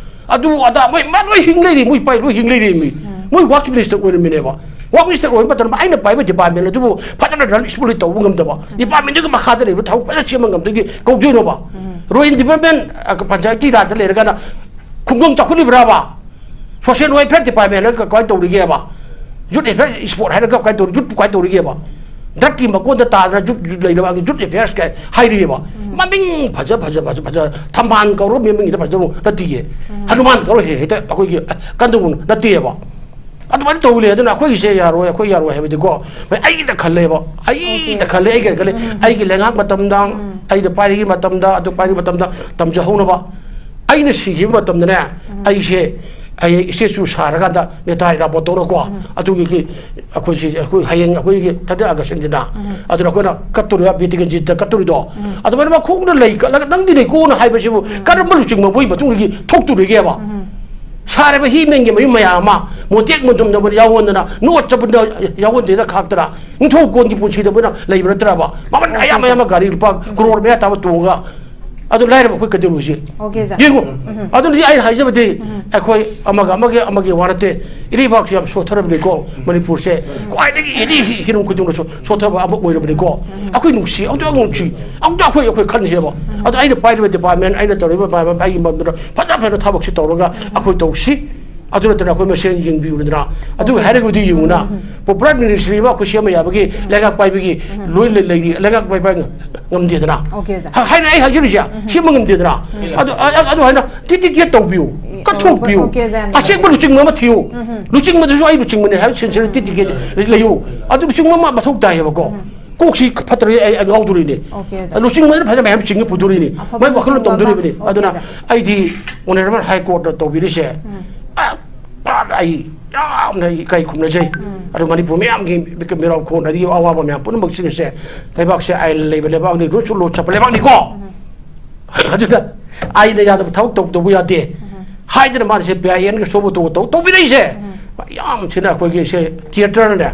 ꯑꯗꯨ ꯑꯗꯥ ꯃꯣꯏ ꯃꯥ ꯂꯣꯏ ꯍꯤꯡ ꯂꯩꯔꯤ, ꯃꯣꯏ ꯄꯥꯏ ꯂꯣꯏ ꯍꯤꯡ ꯂꯩꯔꯤ ꯃꯤ꯫ ꯎꯝ꯫ ꯃꯣꯏ ꯋꯥꯛꯁ ꯃꯤꯅꯤꯁꯇꯔ ꯑꯣꯏꯔꯝꯃꯤꯅꯦꯕ꯫ ꯋꯥꯛꯁ ꯃꯤꯅꯤꯁꯇꯔ ꯑꯣꯏꯕ ꯃꯇꯝꯗ ꯑꯩꯅ ꯄꯥꯏꯕ ꯗꯤꯄꯥꯔꯠꯃꯦꯟ ꯑꯗꯨꯕꯨ ꯐꯖꯅ ꯔꯟ ꯁ꯭ꯃꯨꯠꯂꯤ ꯇꯧꯕ ꯉꯝꯗꯕ, ꯎꯝ꯫ ꯗꯤꯄꯥꯔꯠꯃꯦꯟꯗꯨꯒꯤ ꯃꯈꯥꯗ ꯂꯩꯕ ꯊꯕꯛ ꯐꯖꯅ ꯁꯦꯝꯕ ꯉꯝꯗꯒꯤ ꯀꯧꯗꯣꯏꯅꯣꯕ? ꯎꯝ꯫ ꯔꯣꯌꯤꯡ ꯗꯤꯄꯥꯔꯠꯃꯦꯟ, ꯑ, ꯄꯟꯆꯥꯌꯠꯀꯤ ꯔꯥꯖꯇ ꯂꯩꯔꯒꯅ ꯈꯨꯡꯒꯪ ꯆꯥꯎꯈꯠꯂꯤꯕ꯭ꯔꯥꯕ? ꯁꯣꯁꯤꯌꯦꯜ ꯋꯦꯜꯐꯤꯌꯔ ꯗꯤꯄꯥꯔꯠꯃꯦꯟ ꯍꯥꯏꯔꯒ ꯀꯃꯥꯏꯅ ꯇꯧꯔꯤꯒꯦꯕ? ꯌꯨꯠ ꯋꯦꯜꯐꯤꯌꯔ ꯁ꯭ꯄꯣꯔꯠ ꯍꯥꯏꯔꯒ ꯀꯃꯥꯏꯅ ꯇꯧꯔꯤ? ꯌꯨꯠꯄꯨ ꯀꯃꯥꯏꯅ ꯇꯧꯔꯤꯒꯦꯕ? ꯗ꯭ꯔꯛꯀꯤ ꯃꯀꯣꯟꯗ ꯇꯥꯗꯅ ꯌꯨꯠ, ꯌꯨꯠ ꯂꯩꯔꯕ ꯌꯨꯠ ꯋꯦꯜꯐꯤꯌꯔꯁ ꯀꯥꯏ ꯍꯥꯏꯔꯤꯑꯕ꯫ ꯎꯝ꯫ ꯃꯃꯤꯡ ꯐꯖ, ꯐꯖ, ꯐꯖ, ꯐꯖ, ꯊꯝꯕꯥꯜ ꯀꯧꯔꯕ ꯃꯃꯤꯡꯁꯤꯗ ꯐꯖꯕ ꯅꯠꯇꯤꯌꯦ꯫ ꯎꯝ꯫ ꯍꯅꯨꯃꯥꯟ ꯀꯧꯔ ꯍꯦꯛ ꯍꯦꯛꯇ ꯑꯩꯈꯣꯏꯒꯤ ꯀꯟꯗꯧꯕ ꯅꯠꯇꯦꯕ꯫ ꯑꯗꯨꯃꯥꯏꯅ ꯇꯧ ꯂꯩ꯫ ꯑꯗꯨꯅ ꯑꯩꯈꯣꯏꯒꯤꯁꯦ ꯌꯥꯔꯣꯏ, ꯑꯩꯈꯣꯏ ꯌꯥꯔꯣꯏ ꯍꯥꯏꯕꯗꯤꯀꯣ, ꯃꯣꯏ ꯑꯩꯒꯤꯗ ꯈꯜꯂꯦꯕ, ꯑꯩꯒꯤꯗ ꯑꯣꯀꯦ꯫ ꯈꯜꯂꯦ, ꯑꯩꯒꯤꯗ ꯈꯜꯂꯦ꯫ ꯎꯝ꯫ ꯑꯩꯒꯤ ꯂꯩꯉꯥꯛ ꯃꯇꯝꯗ, ꯎꯝ꯫ ꯑꯩꯅ ꯄꯥꯏꯔꯤꯉꯩ ꯃꯇꯝꯗ, ꯑꯗꯨ ꯄꯥꯏꯔꯤꯉꯩ ꯃꯇꯝꯗ ꯇꯝꯖꯍꯧꯅꯕ꯫ ꯑꯩꯅ ꯁꯤꯈꯤꯕ ꯃꯇꯝꯗꯅꯦ, ꯎꯝ꯫ ꯑꯩꯁꯦ ꯍꯌꯦꯡ ꯏꯁꯇꯦꯆꯨ ꯁꯥꯔꯀꯥꯟꯗ ꯅꯦꯇꯥ ꯏꯔꯥꯕꯣꯠꯇꯧꯅꯀꯣ, ꯎꯝ꯫ ꯑꯗꯨꯒꯤ ꯑꯩꯈꯣꯏꯁꯤ, ꯑꯩꯈꯣꯏ ꯍꯌꯦꯡ ꯑꯩꯈꯣꯏꯒꯤ ꯊꯥꯔꯇꯤ ꯑꯥꯒꯁꯅꯤꯗꯅ, ꯎꯝ꯫ ꯑꯗꯨꯅ ꯑꯩꯈꯣꯏꯅ ꯀꯠꯇꯣꯔꯤꯕ ꯕꯤꯔ ꯇꯤꯀꯦꯟꯗ꯭ꯔꯖꯤꯠꯇ ꯀꯠꯇꯣꯔꯤꯗꯣ, ꯎꯝ꯫ ꯑꯗꯨꯃꯥꯏꯅ ꯃꯈꯣꯡꯗ ꯂꯩ ꯀꯠꯂꯒ ꯅꯪꯗꯤ ꯂꯩꯀꯣꯅ ꯍꯥꯏꯕꯁꯤꯕꯨ ꯎꯝ꯫ ꯀꯔꯝꯕ ꯂꯨꯆꯤꯡꯕ ꯃꯣꯏ ꯃꯇꯨꯡꯗꯒꯤ ꯊꯣꯛꯇꯣꯔꯤꯒꯦꯕ? ꯎꯝ꯫ ꯁꯥꯔꯤꯕ ꯍꯤ ꯃꯦꯟꯒꯤ ꯃꯌꯨꯝ ꯃꯌꯥꯝ ꯑꯃ ꯃꯣꯟꯇꯦꯛ ꯃꯟꯗꯨꯝꯗꯕꯅ ꯌꯥꯎꯍꯣꯟꯗꯅ, ꯅꯣꯠꯆꯕꯗ ꯌꯥꯎꯍꯣꯟꯗꯦꯅ ꯈꯥꯛꯇꯅ, ꯅꯤꯡꯊꯧ ꯀꯣꯟꯒꯤ ꯄꯨꯟꯁꯤꯗ ꯃꯣꯏꯅ ꯂꯩꯕ ꯅꯠꯇ꯭ꯔꯕ? ꯃꯃꯜ ꯑꯣꯀꯦ, ꯑꯌꯥꯝ ꯁꯔ꯫ ꯑꯌꯥꯝꯕ ꯒꯥꯔꯤ ꯂꯨꯄꯥ ꯎꯝ꯫ ꯀ꯭ꯔꯣꯔ ꯃꯌꯥ ꯇꯥꯕ ꯇꯣꯡꯉꯒ ꯑꯗꯨ ꯂꯥꯏꯔꯕ ꯑꯩꯈꯣꯏ ꯀꯩꯗꯧꯔꯨꯁꯤ? Okay, sir. ꯌꯦꯡꯉꯨ, ꯎꯝ꯫ ꯑꯗꯨꯅꯗꯤ ꯑꯩ ꯍꯥꯏꯖꯕꯗꯤ ꯎꯝ꯫ ꯑꯩꯈꯣꯏ ꯑꯃꯒ ꯑꯃꯒꯤ, ꯑꯃꯒꯤ ꯋꯥ ꯅꯠꯇꯦ꯫ ꯏꯔꯩꯕꯥꯛꯁꯤ ꯌꯥꯝ ꯁꯣꯠꯊꯔꯕꯅꯤꯀꯣ, ꯃꯅꯤꯄꯨꯔꯁꯦ꯫ ꯎꯝ꯫ ꯈ꯭ꯋꯥꯏꯗꯒꯤ ꯑꯦꯅꯤ ꯍꯤ-, ꯍꯤꯔꯝ ꯈꯨꯗꯤꯡꯃꯛꯇ ꯁꯣ-, ꯁꯣꯠꯊꯕ ꯑꯃ ꯑꯣꯏꯔꯕꯅꯤꯀꯣ꯫ ꯎꯝ꯫ ꯑꯩꯈꯣꯏ ꯅꯨꯡꯁꯤ, ꯑꯃꯨꯛꯇ ꯅꯨꯡꯁꯤ, ꯑꯃꯨꯛꯇ ꯑꯩꯈꯣꯏ, ꯑꯩꯈꯣꯏ ꯈꯟꯁꯦꯕ꯫ ꯎꯝ꯫ ꯑꯗꯣ ꯑꯩꯅ ꯄꯥꯏꯔꯤꯕ ꯗꯤꯄꯥꯔꯠꯃꯦꯟ, ꯑꯩꯅ ꯇꯧꯔꯤꯕ ꯗꯤꯄꯥꯔꯠꯃꯦꯟ, ꯑꯩꯒꯤ ꯃꯔꯝꯗ ꯐꯖ ꯐꯖꯅ ꯊꯕꯛꯁꯤ ꯇꯧꯔꯒ ꯎꯝ꯫ ꯑꯩꯈꯣꯏ ꯇꯧꯁꯤ꯫ ꯑꯗꯨ ꯅꯠꯇꯅ ꯑꯩꯈꯣꯏ ꯃꯁꯦꯟ ꯌꯦꯡꯕꯤꯌꯨꯗꯅ꯫ ꯑꯗꯨ ꯑꯣꯀꯦ꯫ ꯍꯥꯏꯔꯒꯗꯤ ꯌꯦꯡꯉꯨꯅ, ꯎꯝ, ꯎꯝ, ꯎꯝ꯫ ꯄꯣꯄꯨꯂꯔ ꯃꯤꯅꯤꯁꯇ꯭ꯔꯤ ꯑꯃ ꯑꯩꯈꯣꯏ ꯁꯦꯝꯕ ꯌꯥꯕꯒꯤ ꯎꯝ꯫ ꯂꯩꯉꯥꯛ ꯄꯥꯏꯕꯒꯤ ꯎꯝ꯫ ꯂꯣꯏ ꯂꯩ-, ꯂꯩꯔꯤ, ꯂꯩꯉꯥꯛ ꯄꯥꯏꯕ ꯉꯝꯗꯦꯗꯅ꯫ Okay, sir. ꯍ-, ꯍꯥꯏꯅ ꯑꯩ ꯍꯥꯏꯖꯔꯤꯁꯦ, ꯎꯝ꯫ ꯁꯦꯝꯕ ꯉꯝꯗꯦꯗꯅ꯫ ꯎꯝ꯫ ꯑꯗꯨ, ꯑ-, ꯑ-, ꯑꯗꯨ ꯍꯥꯏꯅ ꯇꯤꯇꯤꯀꯦꯠ ꯇꯧꯕꯤꯌꯨ, ꯑꯦ, ꯀꯠꯊꯣꯛꯄꯤꯌꯨ꯫ ꯑꯣꯀꯦ, ꯁꯔ, ꯌꯥꯝ ꯑꯁꯦꯡꯕ ꯅꯨꯡꯉꯥꯏꯖꯔꯦ꯫ ꯂꯨꯆꯤꯡꯕ ꯑꯃ ꯊꯤꯌꯨ꯫ ꯎꯝ, ꯎꯝ꯫ ꯂꯨꯆꯤꯡꯕꯗꯨꯁꯨ ꯑꯩ ꯂꯨꯆꯤꯡꯕꯅꯦ ꯍꯥꯏꯕ ꯁꯤꯟꯁꯤꯌꯔ ꯇꯤꯇꯤꯀꯦꯠ ꯂꯩꯌꯨ꯫ ꯑꯗꯨ ꯂꯨꯆꯤꯡꯕ ꯑꯃ ꯃꯊꯧ ꯇꯥꯏꯌꯦꯕꯀꯣ꯫ ꯎꯝ꯫ ꯀꯣꯛꯁꯤ ꯐꯠꯇ꯭ꯔꯗꯤ ꯑꯩ, ꯑꯩ ꯉꯥꯎꯗꯣꯔꯤꯅꯦ꯫ Okay, sir. ꯂꯨꯆꯤꯡꯕꯗ ꯐꯖꯅ ꯃꯌꯥꯝ ꯆꯤꯡꯉ ꯄꯨꯗꯣꯔꯤꯅꯦ꯫ ꯑꯐꯕ ꯃꯥꯏ ꯋꯥꯈꯜꯂꯣꯟ ꯂꯨꯆꯤꯡꯕ ꯑꯃ꯫ ꯇꯝꯗꯣꯔꯤꯕꯅꯤ꯫ ꯑꯣꯀꯦ, ꯑꯗꯨꯅ ꯁꯔ꯫ ꯑꯩꯗꯤ ꯑꯣꯅꯔꯦꯕꯜ ꯍꯥꯏ ꯀꯣꯔꯠꯅ ꯇꯧꯕꯤꯔꯤꯁꯦ, ꯎꯝ꯫ ꯑ, ꯑ, ꯑꯩ ꯌꯥꯝꯅ ꯏꯀꯥꯏ ꯈꯨꯝꯅꯖꯩ꯫ ꯎꯝ꯫ ꯑꯗꯨ ꯃꯅꯤꯄꯨꯔ ꯃꯤꯌꯥꯝꯒꯤ ꯃꯤꯔꯥꯎ ꯈꯣꯟ ꯑꯗꯒꯤ ꯑꯋꯥꯕ ꯃꯌꯥꯝ ꯄꯨꯝꯅꯃꯛꯁꯤꯡ ꯑꯁꯦ, ꯂꯩꯕꯥꯛꯁꯦ ꯑꯥꯏꯟ ꯂꯩꯕ ꯂꯩꯕꯥꯛꯅꯤ, ꯔꯨꯜꯁ ꯂꯣ ꯆꯠꯄ ꯂꯩꯕꯥꯛꯅꯤꯀꯣ꯫ ꯎꯝ꯫ ꯑꯗꯨꯅ ꯑꯩꯅ ꯌꯥꯗꯕ ꯊꯕꯛ ꯇꯧ ꯇꯧꯕ ꯌꯥꯗꯦ ꯍꯥꯏꯗꯅ ꯃꯥꯅ ꯁꯦ ꯕꯤ ꯑꯥꯏ ꯑꯦꯟꯒ ꯁꯣꯕ ꯇꯧꯕ ꯇꯧ ꯇꯧꯕꯤꯔꯛꯏꯁꯦ꯫ ꯌꯥꯝ ꯊꯤꯅ ꯑꯩꯈꯣꯏꯒꯤ ꯁꯦ ꯀꯤꯌꯦꯇꯔꯅꯦ꯫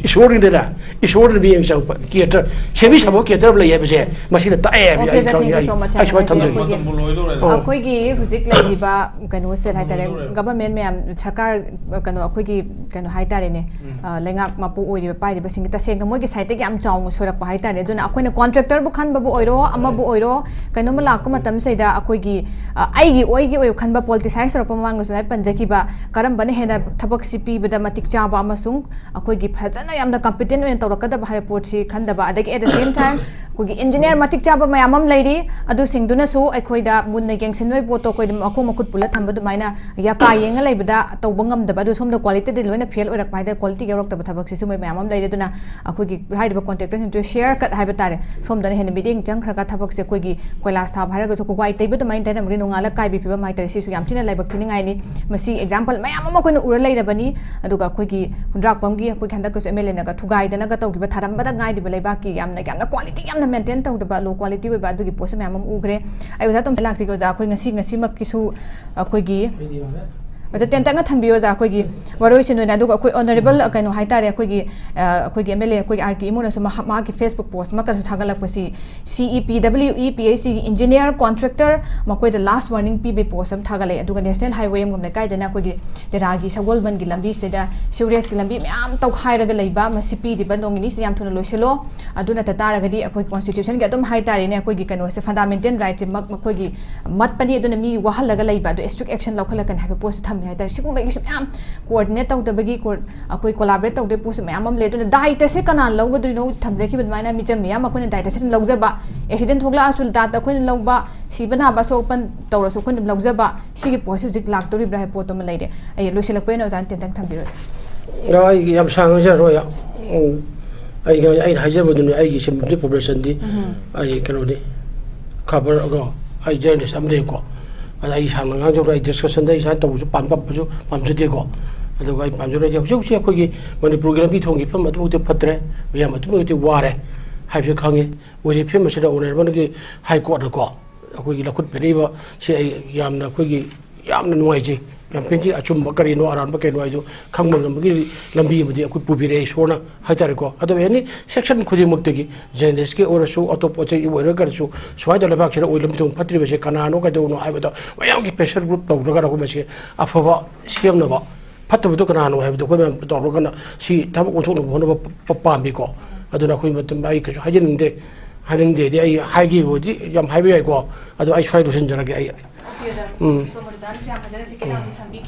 ꯏꯁꯣꯔꯅꯤꯗꯅ, ꯏꯁꯣꯔꯅ ꯃꯤꯠꯌꯦꯡ ꯆꯪꯉꯛꯄ ꯀꯤꯌꯦꯇꯔ, ꯁꯦꯝꯕꯤ ꯁꯥꯕ ꯀꯤꯌꯦꯇꯔ ꯑꯃ ꯂꯩ ꯍꯥꯏꯕꯁꯦ ꯃꯁꯤꯅ ꯇꯥꯛꯑꯦ ꯍꯥꯏꯕꯁꯦ꯫ ꯑꯣꯀꯦ, ꯑꯩ ꯁꯥꯔ, ꯈꯪꯉꯤ꯫ Thank you ꯑꯩ so much, ꯑꯩ ꯁꯨꯃꯥꯏꯅ ꯍꯥꯏꯕꯁꯦ ꯊꯝꯖꯒꯦ꯫ ꯑꯩꯈꯣꯏꯒꯤ, ꯑꯣ꯫ ꯑꯩꯈꯣꯏꯒꯤ ꯍꯧꯖꯤꯛ ꯂꯩꯔꯤꯕ ꯀꯩꯅꯣꯁꯦ ꯍꯥꯏꯇꯥꯔꯦ, ꯒꯚꯔꯟꯃꯦꯟ ꯃꯌꯥꯝ, ꯁꯔꯀꯥꯔ, ꯀꯩꯅꯣ, ꯑꯩꯈꯣꯏꯒꯤ ꯀꯩꯅꯣ ꯍꯥꯏꯇꯥꯔꯦꯅꯦ, ꯑ, ꯂꯩꯉꯥꯛ ꯃꯄꯨ ꯑꯣꯏꯔꯤꯕ, ꯄꯥꯏꯔꯤꯕꯁꯤꯡꯒꯤ ꯇꯁꯦꯡꯅ ꯃꯣꯏꯒꯤ ꯁꯥꯏꯠꯇꯒꯤ ꯌꯥꯝ ꯆꯥꯎꯅ ꯁꯣꯏꯔꯛꯄ ꯍꯥꯏꯇꯥꯔꯦ꯫ ꯑꯗꯨꯅ ꯑꯩꯈꯣꯏꯅ ꯀꯣꯟꯇ꯭ꯔꯦꯛꯇꯔꯕꯨ ꯈꯟꯕꯕꯨ ꯑꯣꯏꯔꯣ, ꯑꯃꯕꯨ ꯑꯣꯏꯔꯣ, ꯀꯩꯅꯣꯝꯃ ꯂꯥꯛꯄ ꯃꯇꯝꯁꯤꯗ ꯑꯩꯈꯣꯏꯒꯤ, ꯑ, ꯑꯩꯒꯤ ꯑꯣꯏꯒꯤ ꯑꯣꯏꯕ ꯈꯟꯕ, ꯄꯣꯂꯤꯇꯤꯁꯥꯏꯁ ꯇꯧꯔꯛꯄ ꯃꯃꯥꯡꯗꯁꯨ ꯑꯩ ꯄꯟꯖꯈꯤꯕ, ꯀꯔꯝꯕꯅ ꯍꯦꯟꯅ ꯊꯕꯛꯁꯤ ꯄꯤꯕꯗ ꯃꯇꯤꯛ ꯆꯥꯕ ꯑꯃꯁꯨꯡ ꯑꯩꯈꯣꯏꯒꯤ ꯐꯖꯅ ꯌꯥꯝꯅ ꯀꯝꯄꯤꯇꯦꯟ ꯑꯣꯏꯅ ꯇꯧꯔꯛꯀꯗꯕ ꯍꯥꯏꯕ ꯄꯣꯠꯁꯤ ꯈꯟꯗꯕ, ꯑꯗꯒꯤ at the same time ꯑꯩꯈꯣꯏꯒꯤ ꯏꯟꯖꯤꯅꯤꯌꯥꯔ ꯃꯇꯤꯛ ꯆꯥꯕ ꯃꯌꯥꯝ ꯑꯃ ꯂꯩꯔꯤ, ꯑꯗꯨꯁꯤꯡꯗꯨꯅꯁꯨ ꯑꯩꯈꯣꯏꯗ ꯃꯨꯟꯅ ꯌꯦꯡꯁꯤꯟꯕꯒꯤ ꯄꯣꯠꯇꯣ ꯑꯩꯈꯣꯏꯗ ꯃꯈꯣꯡ ꯃꯈꯨꯠ ꯄꯨꯜꯂ ꯊꯝꯕ ꯑꯗꯨꯃꯥꯏꯅ ꯌꯥꯀꯥ ꯌꯦꯡꯉ ꯂꯩꯕꯗ ꯇꯧꯕ ꯉꯝꯗꯕ, ꯑꯗꯨ ꯁꯣꯝꯗ ꯀ꯭ꯋꯥꯂꯤꯇꯤꯗ ꯂꯣꯏꯅ ꯐꯦꯜ ꯑꯣꯏꯔꯛꯄ ꯍꯥꯏꯗꯅ, ꯀ꯭ꯋꯥꯂꯤꯇꯤ ꯌꯧꯔꯛꯇꯕ ꯊꯕꯛꯁꯤ ꯁꯨꯝꯕ ꯃꯌꯥꯝ ꯑꯃ ꯂꯩꯔꯦ꯫ ꯑꯗꯨꯅ ꯑꯩꯈꯣꯏꯒꯤ ꯍꯥꯏꯔꯤꯕ ꯀꯣꯟꯇ꯭ꯔꯦꯛꯇꯔꯁꯤꯡꯗꯨ ꯁꯤꯌꯔ ꯀꯠ ꯍꯥꯏꯕ ꯇꯥꯔꯦ, ꯁꯣꯝꯗꯅ ꯍꯦꯟꯅ ꯃꯤꯠꯌꯦꯡ ꯆꯪꯈ꯭ꯔꯒ ꯊꯕꯛꯁꯦ ꯑꯩꯈꯣꯏꯒꯤ ꯀꯣꯏꯂꯥꯁ ꯊꯥꯕ ꯍꯥꯏꯔꯒꯁꯨ ꯀꯣꯀꯥꯏ ꯇꯩꯕ ꯑꯗꯨꯃꯥꯏꯅ ꯇꯩꯔꯝꯒꯅꯤ, ꯅꯣꯡꯉꯥꯜꯂ ꯀꯥꯏꯕꯤ ꯐꯤꯕꯝ ꯍꯥꯏꯇꯥꯔꯦ꯫ ꯁꯤꯁꯨ ꯌꯥꯝ ꯊꯤꯅ ꯂꯥꯏꯕꯛ ꯊꯤꯅꯤꯡꯉꯥꯏꯅꯤ꯫ ꯃꯁꯤ ꯑꯦꯛꯖꯥꯝꯄꯜ ꯃꯌꯥꯝ ꯑꯃ ꯑꯩꯈꯣꯏꯅ ꯎꯔ ꯂꯩꯔꯕꯅꯤ꯫ ꯑꯗꯨꯒ ꯑꯩꯈꯣꯏꯒꯤ ꯍꯨꯟꯗ꯭ꯔꯥꯛꯄꯝꯒꯤ ꯑꯩꯈꯣꯏꯒꯤ ꯍꯟꯗꯛꯀꯁꯨ ꯑꯦꯝ ꯑꯦꯜ ꯑꯦꯅꯒ ꯊꯨꯒꯥꯏꯗꯅꯒ ꯇꯧꯈꯤꯕ, ꯊꯥꯔꯝꯕꯗ ꯉꯥꯏꯔꯤꯕ ꯂꯩꯕꯥꯛꯀꯤ ꯌꯥꯝꯅ, ꯌꯥꯝꯅ ꯀ꯭ꯋꯥꯂꯤꯇꯤ ꯌꯥꯝꯅ ꯃꯦꯟꯇꯦꯟ ꯇꯧꯗꯕ, ꯂꯣ ꯀ꯭ꯋꯥꯂꯤꯇꯤ ꯑꯣꯏꯕ ꯑꯗꯨꯒꯤ ꯄꯣꯠꯁꯨ ꯃꯌꯥꯝ ꯑꯃ ꯎꯈ꯭ꯔꯦ꯫ ꯑꯩ ꯑꯣꯖꯥ ꯇꯣꯝꯁ ꯂꯥꯛꯁꯤꯒꯦ ꯑꯣꯖꯥ, ꯑꯩꯈꯣꯏ ꯉꯁꯤ, ꯉꯁꯤꯃꯛꯀꯤꯁꯨ ꯑꯩꯈꯣꯏꯒꯤ ꯑꯗ ꯇꯦꯟꯇꯛꯅ ꯊꯝꯕꯤꯌꯨ ꯑꯣꯖꯥ, ꯑꯩꯈꯣꯏꯒꯤ ꯋꯥꯔꯣꯏꯁꯤꯟ ꯑꯣꯏꯅ꯫ ꯑꯗꯨꯒ ꯑꯩꯈꯣꯏ ꯑꯣꯅꯔꯦꯕꯜ, ꯑ, ꯀꯩꯅꯣ ꯍꯥꯏꯇꯥꯔꯦ, ꯑꯩꯈꯣꯏꯒꯤ, ꯑ, ꯑꯩꯈꯣꯏꯒꯤ ꯑꯦꯝ ꯑꯦꯜ ꯑꯦ ꯑꯩꯈꯣꯏꯒꯤ ꯑꯥꯔ ꯀꯦ ꯏꯃꯨꯡꯅꯁꯨ ꯃꯍꯥꯛ, ꯃꯍꯥꯛꯀꯤ ꯐꯦꯁꯕꯨꯛ ꯄꯣꯁ ꯑꯃꯀꯁꯨ ꯊꯥꯒꯠꯂꯛꯄꯁꯤ, ꯁꯤ ꯏ ꯄꯤ ꯗꯕ꯭ꯂꯤꯎ ꯏ ꯄꯤ ꯑꯩꯆ ꯁꯤꯒꯤ ꯏꯟꯖꯤꯅꯤꯌꯥꯔ ꯀꯣꯟꯇ꯭ꯔꯦꯛꯇꯔ ꯃꯈꯣꯏꯗ ꯂꯥꯁ ꯋꯥꯔꯅꯤꯡ ꯄꯤꯕꯒꯤ ꯄꯣꯁ ꯑꯃ ꯊꯥꯒꯠꯂꯛꯑꯦ꯫ ꯑꯗꯨꯒ ꯅꯦꯁꯅꯦꯜ ꯍꯥꯏꯋꯦ ꯑꯃꯒ ꯂꯩꯀꯥꯏꯗꯅ ꯑꯩꯈꯣꯏꯒꯤ ꯇꯦꯔꯥꯒꯤ ꯁꯒꯣꯜꯕꯟꯒꯤ ꯂꯝꯕꯤꯁꯤꯗ ꯁꯤꯋꯔꯦꯖꯀꯤ ꯂꯝꯕꯤ ꯃꯌꯥꯝ ꯇꯧꯈꯥꯏꯔꯒ ꯂꯩꯕ, ꯃꯁꯤ ꯄꯤꯔꯤꯕ ꯅꯣꯡ ꯅꯤꯅꯤꯁꯤꯗ ꯌꯥꯝ ꯊꯨꯅ ꯂꯣꯏꯁꯤꯜꯂꯣ꯫ ꯑꯗꯨ ꯅꯠꯇ ꯇꯥꯔꯒꯗꯤ ꯑꯩꯈꯣꯏ ꯀꯣꯟꯁꯇꯤꯇ꯭ꯌꯨꯁꯟꯒꯤ ꯑꯗꯨꯝ ꯍꯥꯏꯇꯥꯔꯦꯅꯦ, ꯑꯩꯈꯣꯏꯒꯤ ꯀꯩꯅꯣꯁꯦ, ꯐꯟꯗꯥꯃꯦꯟꯇꯦꯜ ꯔꯥꯏꯠꯁꯦ ꯃꯛ-, ꯃꯈꯣꯏꯒꯤ ꯃꯠꯄꯅꯤ, ꯑꯗꯨꯅ ꯃꯤ ꯋꯥꯍꯜꯂꯒ ꯂꯩꯕ ꯑꯗꯨ ꯏꯁꯇ꯭ꯔꯤꯛ ꯑꯦꯛꯁꯟ ꯂꯧꯈꯠꯂꯛꯀꯅꯤ ꯍꯥꯏꯕ ꯄꯣꯠꯁꯨ ꯊꯝꯃꯦ ꯍꯥꯏꯇꯥꯔꯦ꯫ ꯁꯤꯒꯨꯝꯕꯒꯤꯁꯨ ꯃꯌꯥꯝ ꯀꯣꯑꯣꯔꯗꯤꯅꯦꯠ ꯇꯧꯗꯕꯒꯤ, ꯀꯣ-, ꯑꯩꯈꯣꯏ ꯀꯣꯂꯥꯕꯔꯦꯠ ꯇꯧꯗꯕꯒꯤ ꯄꯣꯠꯁꯨ ꯃꯌꯥꯝ ꯑꯃ ꯂꯩ꯫ ꯑꯗꯨꯅ ꯗꯥꯏꯇꯁꯦ ꯀꯅꯥꯅ ꯂꯧꯒꯗꯣꯏꯅꯣ? ꯊꯝꯖꯈꯤꯕ ꯑꯗꯨꯃꯥꯏꯅ ꯃꯤꯆꯝ ꯃꯤꯌꯥꯝ ꯑꯩꯈꯣꯏꯅ ꯗꯥꯏꯇꯁꯦ ꯑꯗꯨꯝ ꯂꯧꯖꯕ, ꯑꯦꯛꯁꯤꯗꯦꯟ ꯊꯣꯛꯂꯛꯑꯁꯨ ꯗꯥꯏꯇ ꯑꯩꯈꯣꯏꯅ ꯂꯧꯕ, ꯁꯤꯕ ꯅꯥꯕ ꯑꯁꯣꯛ ꯑꯄꯟ ꯇꯧꯔꯁꯨ ꯑꯩꯈꯣꯏꯅ ꯑꯗꯨꯝ ꯂꯧꯖꯕ, ꯁꯤꯒꯤ ꯄꯣꯠꯁꯤ ꯍꯧꯖꯤꯛ ꯂꯥꯛꯇꯧꯔꯤꯕ꯭ꯔꯥ ꯍꯥꯏꯕ ꯄꯣꯠꯇꯨ ꯑꯃ ꯂꯩꯔꯦ꯫ ꯑꯩ ꯂꯣꯏꯁꯤꯜꯂꯛꯄ ꯑꯣꯏꯅ ꯑꯣꯖꯥꯅ ꯇꯦꯟꯇꯪ ꯊꯝꯕꯤꯔꯣ, ꯑꯣꯖꯥ꯫ ꯑꯩ ꯌꯥꯝ ꯁꯥꯡꯅ ꯍꯥꯏꯖꯔꯔꯣꯏ꯫ ꯎꯝ, ꯑꯩ, ꯑꯩꯅ ꯍꯥꯏꯖꯕꯗꯨꯅꯤ, ꯑꯩꯒꯤ ꯁꯤꯝꯄꯇꯤ ꯄꯣꯄꯨꯂꯦꯁꯟꯗꯤ ꯎꯝ꯫ ꯑꯩ ꯀꯩꯅꯣꯅꯤ, ꯈꯕꯔ ꯀꯣ, ꯑꯩ ꯖꯔꯅꯦꯂꯤꯁ ꯑꯃ ꯂꯩꯀꯣ, ꯑꯗ ꯑꯩ ꯁꯥꯡꯅ ꯉꯥꯡꯖꯔꯣꯏ꯫ ꯑꯩ ꯗꯤꯁꯀꯁꯟꯗ ꯑꯩ ꯏꯁꯥꯅ ꯇꯧꯕꯁꯨ ꯄꯥꯝ-, ꯄꯥꯝꯕꯁꯨ ꯄꯥꯝꯖꯗꯦꯀꯣ꯫ ꯑꯗꯨꯒ ꯑꯩ ꯄꯥꯝꯖꯔꯣꯏꯗꯤ ꯍꯧꯖꯤꯛ ꯍꯧꯖꯤꯛ ꯑꯩꯈꯣꯏꯒꯤ ꯃꯅꯤꯄꯨꯔꯒꯤ ꯂꯝꯕꯤ ꯊꯣꯡꯒꯤ ꯐꯤꯕꯝ ꯑꯗꯨꯛꯀꯤ ꯃꯇꯤꯛ ꯐꯠꯇ꯭ꯔꯦ, ꯃꯤꯌꯥꯝ ꯑꯗꯨꯛꯀꯤ ꯃꯇꯤꯛ ꯋꯥꯔꯦ꯫ ꯍꯥꯏꯕꯁꯤ ꯈꯪꯉꯤ꯫ ꯑꯣꯏꯔꯤꯕ ꯐꯤꯕꯝ ꯑꯁꯤꯗ ꯑꯣꯅꯔꯦꯕꯜꯒꯤ ꯍꯥꯏ ꯀꯣꯔꯠꯅꯀꯣ ꯑꯩꯈꯣꯏꯒꯤ ꯂꯧꯈꯠꯄꯤꯔꯛꯏꯕ ꯁꯤ ꯑꯩ ꯌꯥꯝꯅ ꯑꯩꯈꯣꯏꯒꯤ ꯌꯥꯝꯅ ꯅꯨꯡꯉꯥꯏꯖꯩ꯫ ꯌꯥꯝ ꯄꯦꯟꯖꯩ꯫ ꯑꯆꯨꯝꯕ ꯀꯔꯤꯅꯣ, ꯑꯔꯥꯟꯕ ꯀꯔꯤꯅꯣ ꯍꯥꯏꯗꯨ ꯈꯪꯕ ꯉꯝꯕꯒꯤ ꯂꯝꯕꯤ ꯑꯃꯗꯤ ꯑꯩꯈꯣꯏ ꯄꯨꯕꯤꯔꯛꯑꯦ ꯏꯁꯣꯔꯅ ꯍꯥꯏꯇꯥꯔꯦꯀꯣ꯫ ꯑꯗꯣ ꯑꯦꯅꯤ ꯁꯦꯛꯁꯟ ꯈꯨꯗꯤꯡꯃꯛꯇꯒꯤ, ꯖꯔꯅꯦꯂꯤꯁ꯭ꯠꯀꯤ ꯑꯣꯏꯔꯁꯨ, ꯑꯇꯣꯞꯄ ꯑꯣꯏꯔꯒꯁꯨ, ꯁꯨꯃꯥꯏꯅ ꯇꯧꯔ ꯂꯩꯕꯥꯛꯁꯤꯗ ꯑꯣꯏ ꯂꯝꯊꯨꯡ ꯐꯠꯇ꯭ꯔꯤꯕꯁꯦ ꯀꯅꯥꯅꯣ ꯀꯩꯗꯧꯕꯅꯣ ꯍꯥꯏꯕꯗ ꯃꯌꯥꯝꯒꯤ ꯄ꯭ꯔꯦꯁꯔ ꯒ꯭ꯔꯨꯞ ꯇꯧꯔꯒ ꯑꯩꯈꯣꯏ ꯃꯁꯤ ꯑꯐꯕ ꯁꯦꯝꯅꯕ, ꯐꯠꯇꯕꯗꯣ ꯀꯅꯥꯅꯣ ꯍꯥꯏꯕꯗꯣ ꯑꯩꯈꯣꯏ ꯃꯌꯥꯝ ꯇꯧꯔꯒꯅ ꯁꯤ ꯊꯕꯛ ꯑꯣꯟꯊꯣꯛꯅꯕ ꯍꯣꯠꯅꯕ ꯄ-, ꯄꯥꯝꯃꯤꯀꯣ꯫ ꯑꯗꯨꯅ ꯑꯩꯈꯣꯏ ꯃꯇꯝ ꯑꯩ ꯀꯩꯁꯨ ꯍꯥꯏꯖꯅꯤꯡꯗꯦ꯫ ꯍꯥꯏꯅꯤꯡꯗꯦꯗꯤ ꯑꯩ ꯍꯥꯏꯈꯤꯕꯕꯨꯗꯤ ꯌꯥꯝ ꯍꯥꯏꯕ ꯌꯥꯏꯀꯣ꯫ ꯑꯗꯣ ꯑꯩ ꯁ꯭ꯋꯥꯏ ꯂꯣꯏꯁꯤꯟꯖꯔꯒꯦ ꯑꯩ꯫ ꯎꯝ꯫ ꯁꯣꯃꯣꯔꯤꯖꯥꯟꯁꯨ ꯌꯥꯝ ꯐꯖꯅ ꯁꯤ ꯀꯩꯅꯣ ꯊꯝꯕꯤ꯫